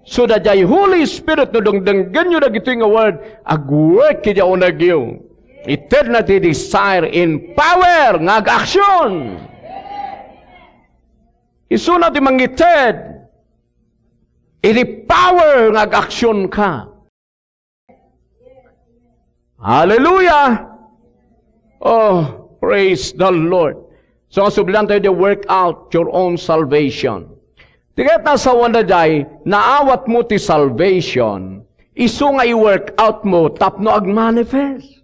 So, daydiay Holy Spirit, no dengdenggenyo dagitoy nga word, ag-work idiay unegyo. Itedna ti desire in power nga ag-action. Isuna ti mangited iti power nga ag-action ka. Hallelujah! Oh, praise the Lord. So, nga sublian tayo, the work out your own salvation. Ti kayat nga sawen daydiay, naawat mo ti salvation, isu nga i-work out mo tapno agmanifest.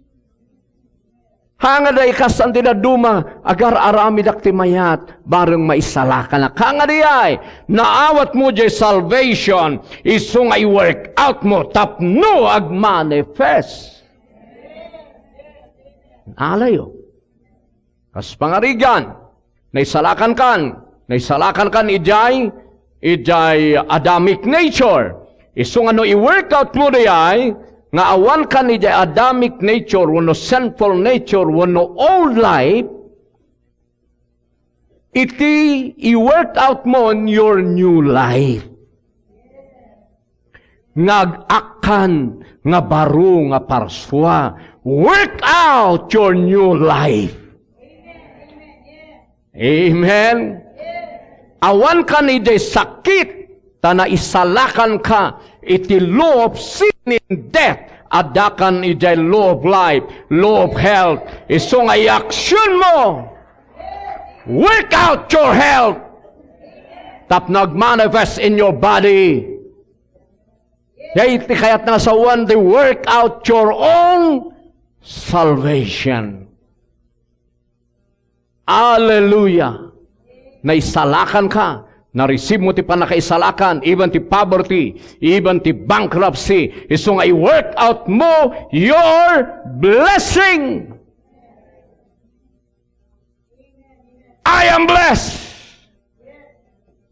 Haan nga daydiay kastan ti dadduma, agar-aramidak ti mayat, bareng maisalakanak. Haan nga daydiay, naawat mo diay salvation, isu nga i-work out mo tapno agmanifest. Alayo. Kas pangarigan, naisalakankan, naisalakankan idiay, idiay Adamic nature. Isu nga no i-work out mo daydiay, nga awankan idiay Adamic nature, wenno sinful nature, wenno old life, iti i-work out mo your new life. Nga ag-akkan nga baro nga parsua. Work out your new life. Amen. Awankan idiay sakit, ta naisalakanka iti law of sin and death. Addakan idiay law of life, law of health. Isu nga i-action mo. Work out your health. Tapno agmanifest in your body. Daytoy ti kayatna nga sawen, the work out your own salvation. Hallelujah! Naisalakanka, Na-receive mo ti pannakaisalakan, even ti poverty, even ti bankruptcy. Isu nga i-work out mo your blessing. I am blessed.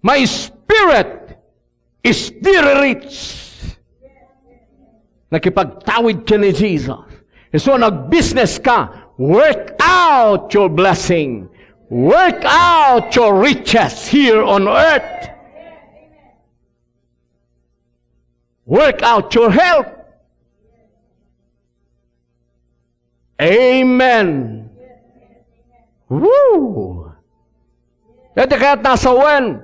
My spirit is very rich. Nakipagtawid ka ni Jesus. So, nag-business ka, work out your blessing. Work out your riches here on earth. Work out your health. Amen. Woo! Dayta kayat nasawen,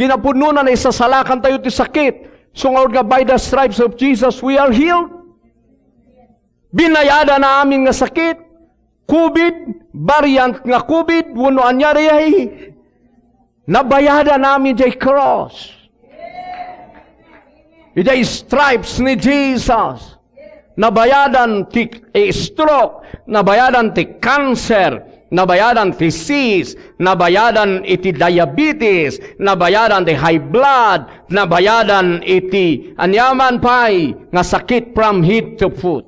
kinapudnona, naisasalakan tayo ti sakit. So nga, nga by the stripes of Jesus, we are healed. Binayadan na amin nga sakit, covid, variant nga covid, wenno ania diay. Nabayadan amin diay cross. Idiay stripes ni Jesus, nabayadan ti stroke, nabayadan ti cancer, nabayadan ti cyst, nabayadan iti diabetes, nabayadan ti high blood, nabayadan iti aniaman pay nga sakit from head to foot.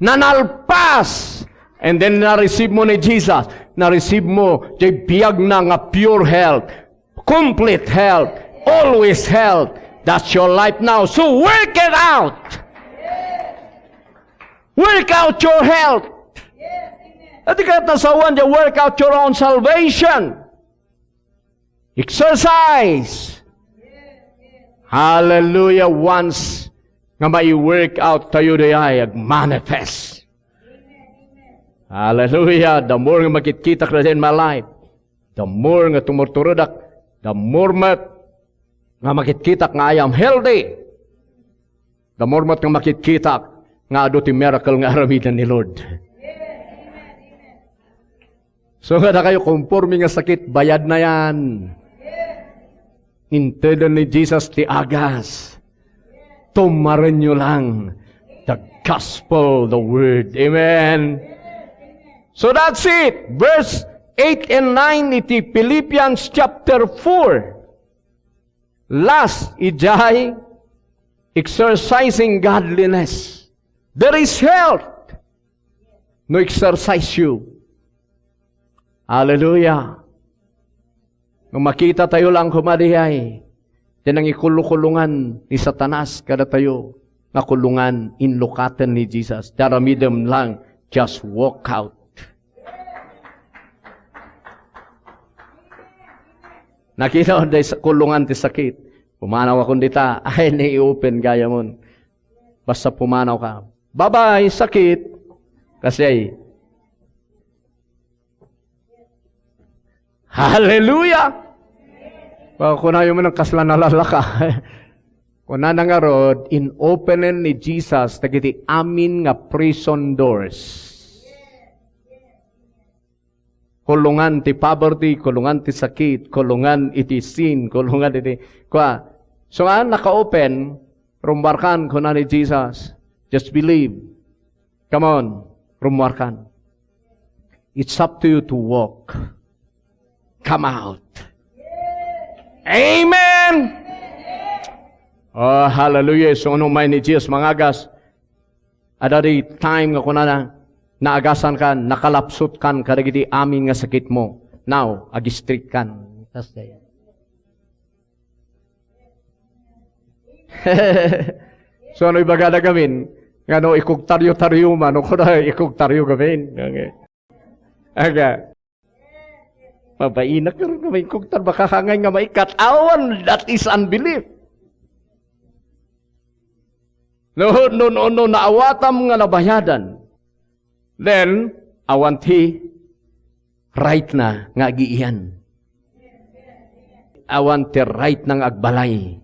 Nanalpas. And then, na-receive mo ni Jesus. Na-receive mo diay biagna nga pure health, complete health, always health. That's your life now. So work it out. Work out your health. Dayta kayat nasawen, you work out your own salvation. Exercise. Hallelujah. Once nga mai-work out tayo diay, agmanifest. Hallelujah. The more nga makitkitak na in my life, the more nga tumurturedak, the more met nga makitkitak nga I am healthy. The more met nga makitkitak nga adu ti miracle nga aramiden ni Lord. So, nga dakayo, konforme nga sakit, bayad na yan. Inteden ni Jesus ti agas. Tumarenyo lang the gospel, the word. Amen. So that's it. Verse eight and nine iti Philippians chapter four. Last, idiay exercising godliness. There is health no exercise you. Hallelujah. No makita tayo lang koma diay, ti nangikulkulongan ni Satanas kadatayo nga kulongan, inlukaten ni Jesus. Aramidem lang, just walk out. Nakita mo, day sa kulungan ti sakit. Pumanaw akon dita. Ay, ni open gayamon. Basta pumanaw ka. Bye-bye, sakit. Kasi ay, hallelujah! Wa, kunayo man ang kasla nalalaka. Kunana ngarud, in-openen ni Jesus dagiti amin nga prison doors. Kulungan ti poverty, kulungan ti sakit, kulungan iti sin, kulungan iti, kua, so nga, naka-open, rummuarkan, kuna ni Jesus, just believe. Come on, rummuarkan. It's up to you to walk. Come out. Amen! Oh, hallelujah. So, ano may ni Jesus mangagas? Adda di time nga kunana, naagasan ka, nakalapsot kan kadagiti amin nga sakit mo. Now, ag-straight kan. Kas kaya. So, ano ibagada gamin? Nga no, ikugtaryo-taryo man, no, kuda, ikugtaryo gamin. Okay. Aga. Mabainak ka rin nga maikugtar, baka hangay nga maikat. Awan, that is unbelief. No, no, no, no, naawatam nga nabayadan. Then, awan ti right na nga agiian. Awan ti right na nga agbalay.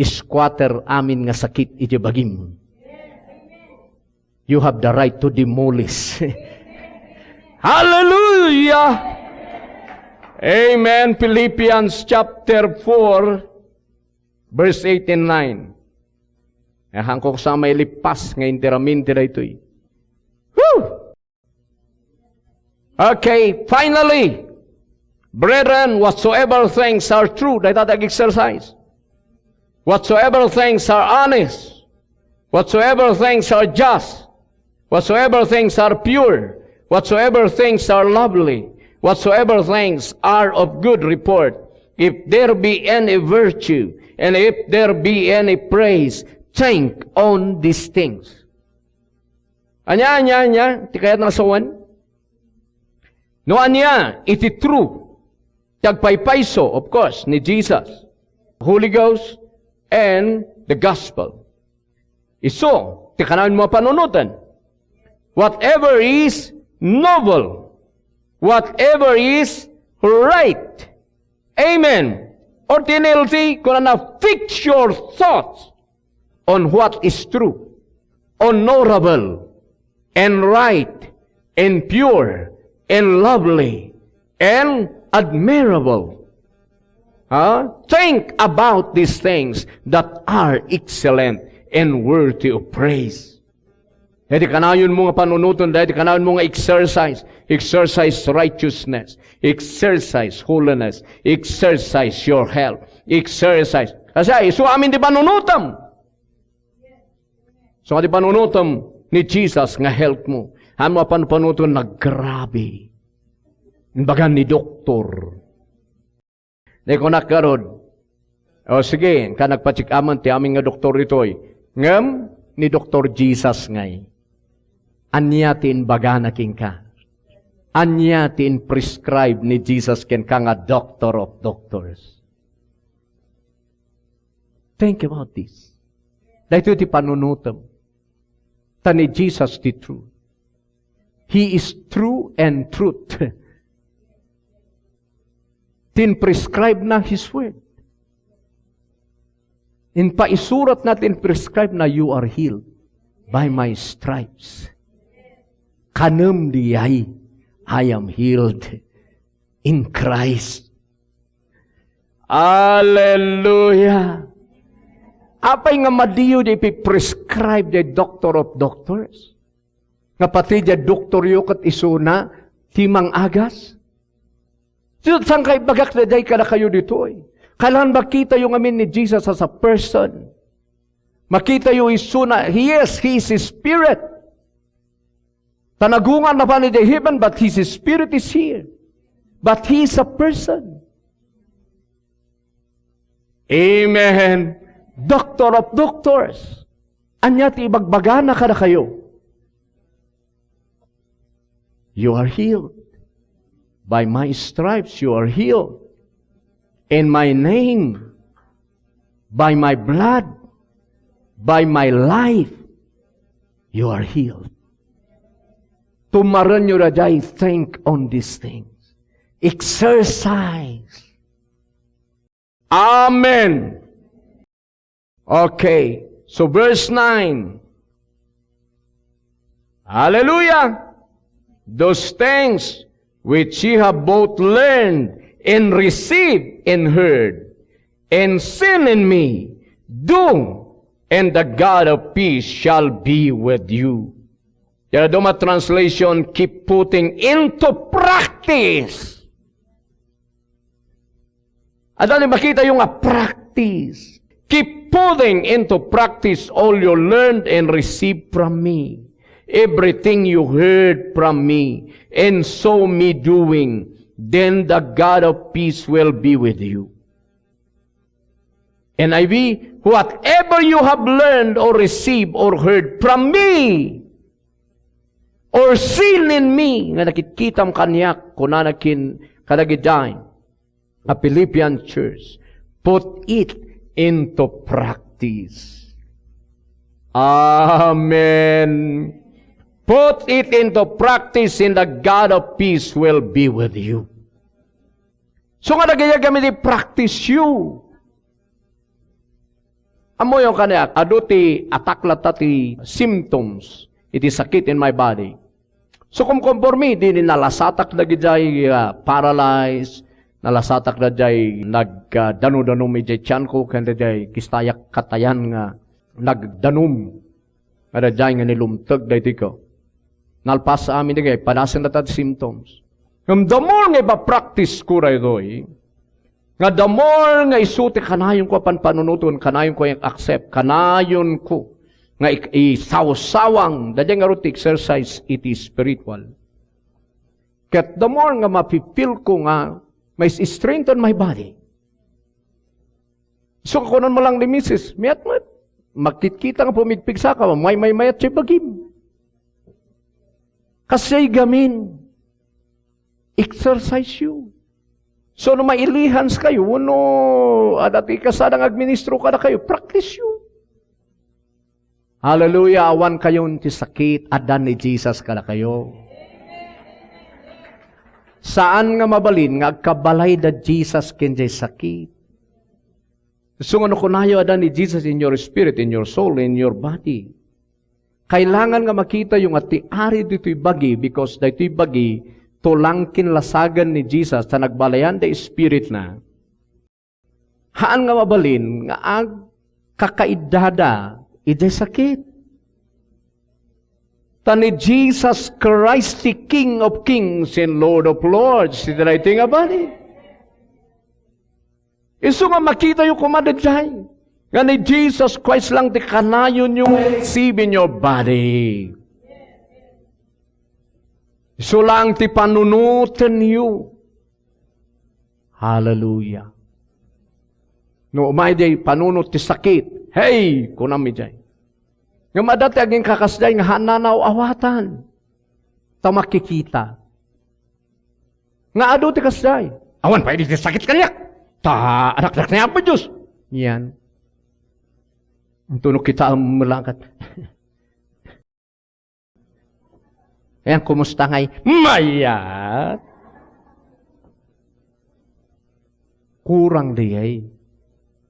Squatter amin nga sakit iti bagim. You have the right to demolish. Hallelujah! Amen. Philippians chapter four, verse eight and nine. Eh, hangko sa may lipas nga interamin ti daytoy. Woo! Okay, finally, Brethren, whatsoever things are true, dayta ti ag-exercise. Whatsoever things are honest, whatsoever things are just, whatsoever things are pure, whatsoever things are lovely, whatsoever things are of good report, if there be any virtue, and if there be any praise, think on these things. Ania, ania, ania? Ti kayat nga sawen? No ania, iti true, ti agpaypayso, of course, ni Jesus, Holy Ghost, and the gospel. Isu, ti kanayon mo a panunoten. Whatever is noble, whatever is right. Amen. Or ti N L T, kunana, fix your thoughts on what is true, honorable, and right, and pure, and lovely, and admirable. Ha? Think about these things that are excellent and worthy of praise. Dayta ti kanayon mo nga panunoten, dayta ti kanayon mo nga exercise. Exercise righteousness. Exercise holiness. Exercise your health. Exercise. Kasi isu amin ti panunotem. So, nga ti panunotem ni Jesus nga health mo. Haan mo a panupanuton, naggrabe. Imbaga ni doktor. Ni kunak garud, "O sige, inka nagpa-check-up man ti amin nga doktor ditoy." Ngem ni Doktor Jesus ngay, ania ti imbagana kenka? Ania ti in-prescribe ni Jesus kenka nga Doctor of Doctors? Think about this. Daytoy ti panunotem. Ta ni Jesus ti truth. He is true and truth. Ti in-prescribe na His word. Inpaisurat na ti in-prescribe na, "You are healed by my stripes." Kanem diay, "I am healed in Christ." Hallelujah! Apay nga madiyo di ipiprescribe di Doctor of Doctors? Nga pati di doktoryo ket isuna ti mangagas? So, saan kay bagak na day kadakayo ditoy? Kailangan makitayo ngamin ni Jesus as a person. Makitayo isuna, yes, He is Spirit. Ta nagungar na pa ni heaven, but His Spirit is here. But He is a person. Amen. Doctor of doctors. Ania ti ibagbagana kadakayo? You are healed. By my stripes, you are healed. In my name, by my blood, by my life, you are healed. Tumarenyo daydiay, think on these things. Exercise. Amen. Okay. So verse nine. Hallelujah. Those things which ye have both learned and received and heard and seen in me, do, and the God of peace shall be with you. Ti Roma translation, keep putting into practice. Adda ni makitayo nga practice. Keep putting into practice all you learned and received from me. Everything you heard from me and saw me doing, then the God of peace will be with you. N I V, whatever you have learned or received or heard from me, or seen in me, nga nakitkitam kaniak, kunana kin-, kadagidiay nga Philippian church, put it into practice. Amen. Put it into practice, and the God of peace will be with you. So nga nagyayagam iti practice you. Ammoyo kaniak, adu ti attack latta ti symptoms iti sakit in my body. So, kumkonforme, di ni nalasatak dagidiay, ah, paralyzed, nalasatak dagidiay nag, ah, danudanom idiay tiyanko, ken dagidiay kistayak katayan nga nagdanom. Adda diay nga nilumteg daytoy ko. Nalpas amin dagay, padasen data ti symptoms. Ngem the more nga ipapractice ko daytoy, nga the more nga isu ti kanayonko a panpanunoten, kanayonko nga i-accept, kanayonko nga ik-, isawsawang, daydiay ngarud ti exercise iti spiritual. Ket the more nga mapi-feel ko nga ma-strengthen my body. So, kunan mo lang ni misis, "Mayat met. Magkitkita nga pumigpigsa ka, may, may, mayat ti bagim." Kasi gamin, exercise you. So, no mailihans kayo, no, adda ti kasada nga agministro kadakayo, practice you. Hallelujah! Awan kayon ti sakit, adda ni Jesus kadakayo. Saan nga mabalin nga agkabalay da Jesus ken jay sakit. So nga no kunayo, adda ni Jesus in your spirit, in your soul, in your body. Kailangan nga makitayo nga ti ari ditoy bagi, because daytoy bagi, tulangkin lasagan ni Jesus, ta nagbalayan da spirit na. Haan nga mabalin nga agkakaiddada idiay sakit. Ta ni Jesus Christ ti King of Kings and Lord of Lords, iti daytoy nga bali. Isu nga makitayo koma daydiay, nga ni Jesus Christ lang ti kanayonyo nga i-receive in your body. Isu lang ti panunotenyo. Hallelujah. No umay diay panunot ti sakit, "Hey," kunam idiay. Ngem adda ti aginkakasdiay nga haanna nga aw-awatan. Ta makikita. Nga adu ti kasdiay. "Awan pay idi ti sakit kaniak. Ta anaknak ni Apo Dios." Yan. Intono kitaem met laeng ket. Ayan, kumusta ngay? Mayat. Kurang dayay.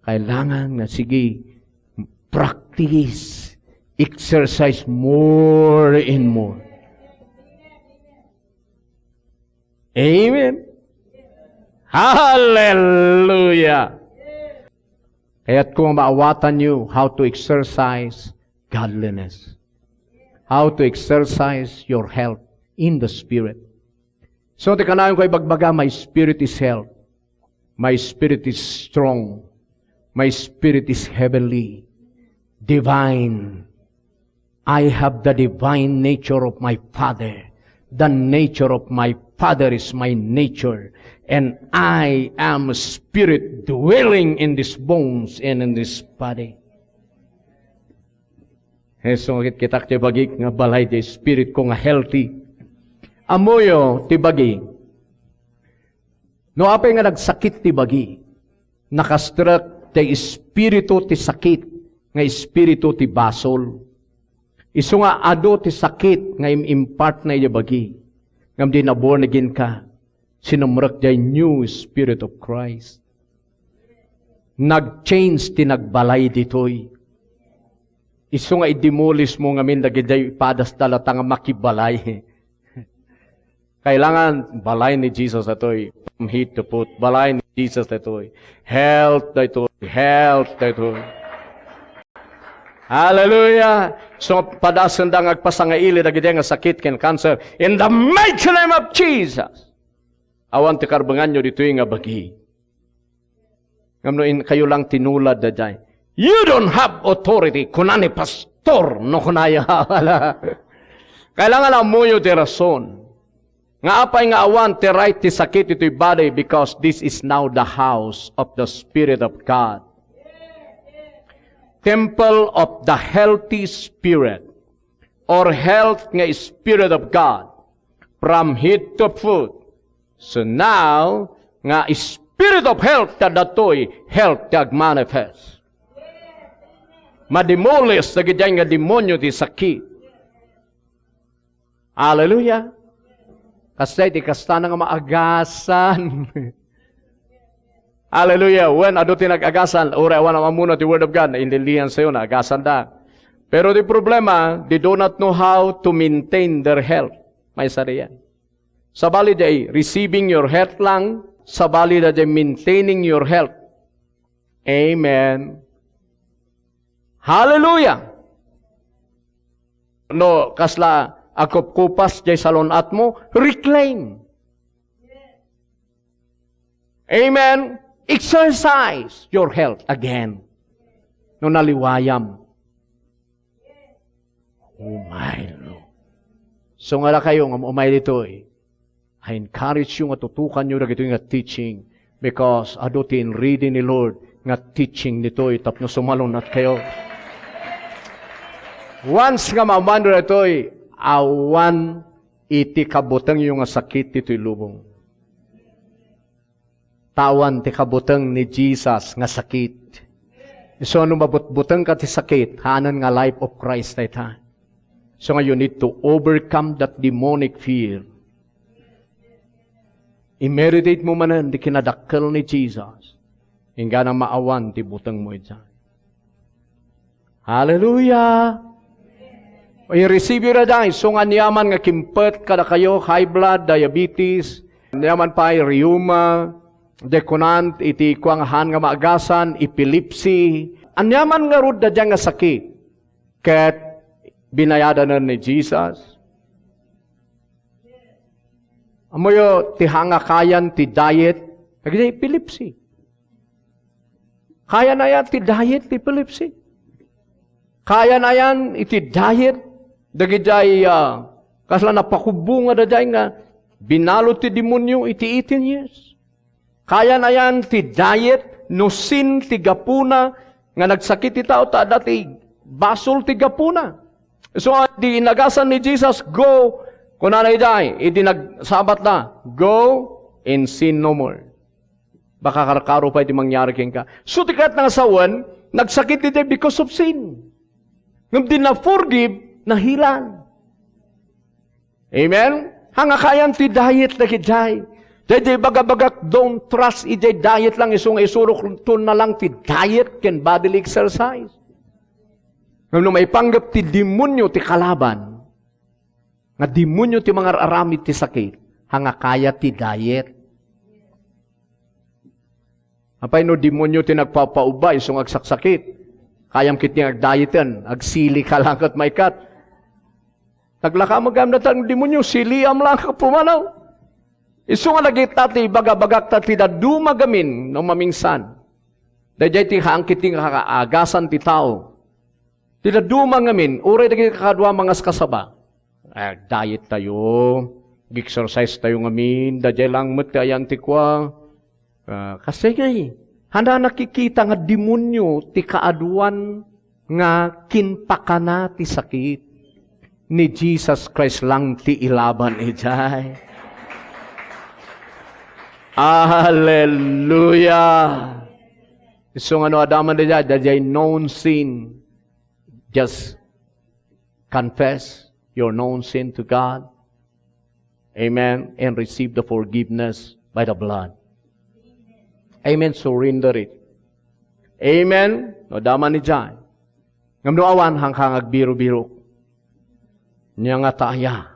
Kailangan nga sige, practice, exercise more and more. Amen. Hallelujah. Kayat ko maawatanyo how to exercise godliness. How to exercise your health in the Spirit. So, ti kanayonko ibagbaga, my spirit is health. My spirit is strong. My spirit is heavenly, divine. I have the divine nature of my Father. The nature of my Father is my nature. And I am a spirit dwelling in these bones and in this body. Hesus, kit-, kitak ti bagik nga balay ti spirit ko nga healthy. Ammoyo ti bagi. No apay nga nagsakit ti bagi, nakastrek ti espiritu ti sakit nga espiritu ti basol. Isu nga adu ti sakit nga im-impart na iti bagi. Ngem di na born again ka, sinumrek diay new spirit of Christ. Nag-change ti nagbalay ditoy. Isu nga i-demolish mo ngamin dagidiay ipadasda latta nga makibalay. Kailangan balay ni Jesus daytoy. From head to foot, balay ni Jesus daytoy. Health daytoy. Health daytoy. Hallelujah! So, padasenda nga agpasangaili dagidiay nga sakit ken cancer. In the mighty name of Jesus. Awan ti karbenganyo ditoy nga bagi. Ngem no inkayo lang tinulad daydiay, "You don't have authority," kuna ni pastor, no kunayo. Kailangan ammoyo ti rason. Nga apay nga awan ti right ti sakit itoy body, because this is now the house of the Spirit of God. Temple of the healthy spirit, or health nga Spirit of God, from head to foot. So now, nga spirit of health, kadatoy health ti agmanifest. Mademolish dagidiay nga demonyo ti sakit. Hallelujah. Kasdiay ti kastana nga maagasan. Hallelujah. When adu ti nag-agasan, uray awan ammoyo ti Word of God, nainlilian sayo, naagasanda. Pero ti problema, they do not know how to maintain their health. Maysa diay. Sabali diay receiving your health lang, sabali diay maintaining your health. Amen. Hallelujah! No, kasla agkupkupas diay salun-atmo, reclaim. Amen. Exercise your health again. No naliwayam. Oh my Lord. So, nga kayo nga umay ditoy, I encourage you nga tutukanyo dagitoy nga teaching because adu ti inready ni Lord nga teaching ditoy tapno sumalunatkayo. Once nga maammoanyo ditoy, awan iti kabutengyo nga sakit ditoy lubong. Tawan ti kabuteng ni Jesus nga sakit. Isu no mabutbutengka ti sakit, haanen nga life of Christ dayta. So nga you need to overcome that demonic fear. I-meditate mo manen ti kinadakkel ni Jesus. Inggana maawan ti butengmo idiay. Hallelujah! I-receive you daydiay, isu nga aniaman nga kimpet kadakayo, high blood, diabetes, aniaman pay, rheuma, dekunant, iti kuangahan nga maagasan, epilepsy, aniaman ngarud daydiay nga sakit, ket binayadanen ni Jesus. Ammoyo, ti hanga kayan ti diet, dagiti epilepsy. Kayanayan ti diet ti epilepsy. Kayanayan iti diet dagidiay, ah, kasla napakubbo nga daydiay nga binalud ti demonio iti eighteen years. Kayanayan ti diet no sin ti gapuna nga nagsakit ti tao ta adda ti basol ti gapuna. So, di inagasan ni Jesus, "Go," kunana idiay, idi nagsabat na, "Go and sin no more." Baka karkaro pay ti mangyari kenka. So, ti kayatna nga sawen, nagsakit daydiay because of sin. Ngem di na-forgive, nahilan. Amen? Hanga kayan ti diet dagijay. Daydiay bagabagak, don't trust ijay diet lang, isu nga isurok ton na lang ti diet ken bodily exercise. Ngem no maipanggep ti demonio ti kalaban, nga demonio ti mangar-aramid ti sakit, hanga kaya ti diet. Apay no demonio ti nagpapaubba, isu nga agsaksakit. Kayam ketdi nga agdieten, agsili ka lang ket maikat. Naglaka met gayam dayta nga demonio, siliam lang ket pumanaw. Isu nga dagita ti ibagabagak ta ti dadduma gamin no mamingsan. Daydiay ti haan ketdi nga kaagasan ti tao. Ti dadduma ngamin, uray dagiti kakaduam nga askasaba. Agdiet tayo, ag-exercise tayo ngamin, daydiay lang met ti ayan ti kua. Ah, kasi ngay, handa nakikita nga demonio ti kaaduan nga kinpakana ti sakit. Ni Jesus Christ lang ti ilaban idiay. Hallelujah! Isu nga no adda man daydiay, daydiay known sin. Just confess your known sin to God. Amen. And receive the forgiveness by the blood. Amen. Surrender it. Amen. No, adda man idiay. Ngem no awan, hangkang agbiro-biro. Ania ngata aya?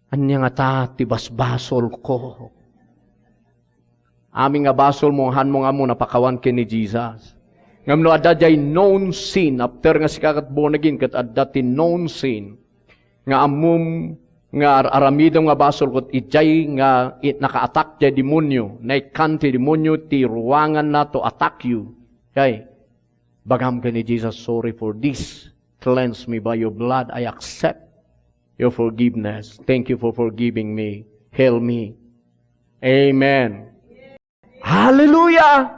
Ania ngata ti basbasolko? Amin nga basolmo, hanmo nga ammo, napakawan ken ni Jesus. Ngem no adda diay known sin, after nga sika ket born again, ket adda ti known sin, nga ammom nga ar-, aramidem nga basol, ket idiay nga i-, naka-attack diay demonio, naikkan ti demonio ti ruanganna to attack you. Okay? Bagam ken ni Jesus, "Sorry for this. Cleanse me by your blood. I accept your forgiveness. Thank you for forgiving me. Heal me." Amen. Hallelujah!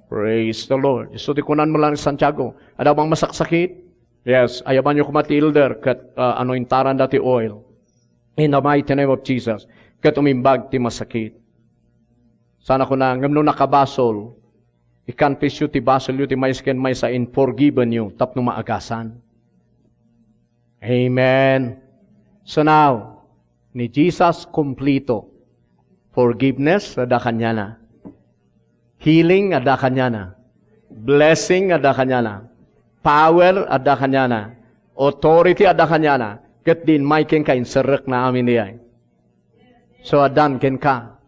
Praise the Lord. Isu ti kunan mo lang ni Santiago, "Adda bang masaksakit? Yes, ayabanyo koma ti elder ket, ah, anointaran da ti oil. In the mighty name of Jesus." Ket umimbag ti masakit. Sana kuna, ngem no nakabasol, i-confess yo ti basolyo ti maysa ken maysa in forgiven you tapno maagasan. Amen. So now, ni Jesus kumplito. Forgiveness, adda kaniana. Healing, adda kaniana. Blessing, adda kaniana. Power, adda kaniana. Authority, adda kaniana. Ket diin may kenka, inserrekna amin diay. So, addan kenka.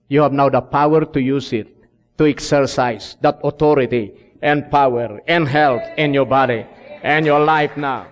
You have now the power to use it, to exercise that authority and power and health in your body and your life now.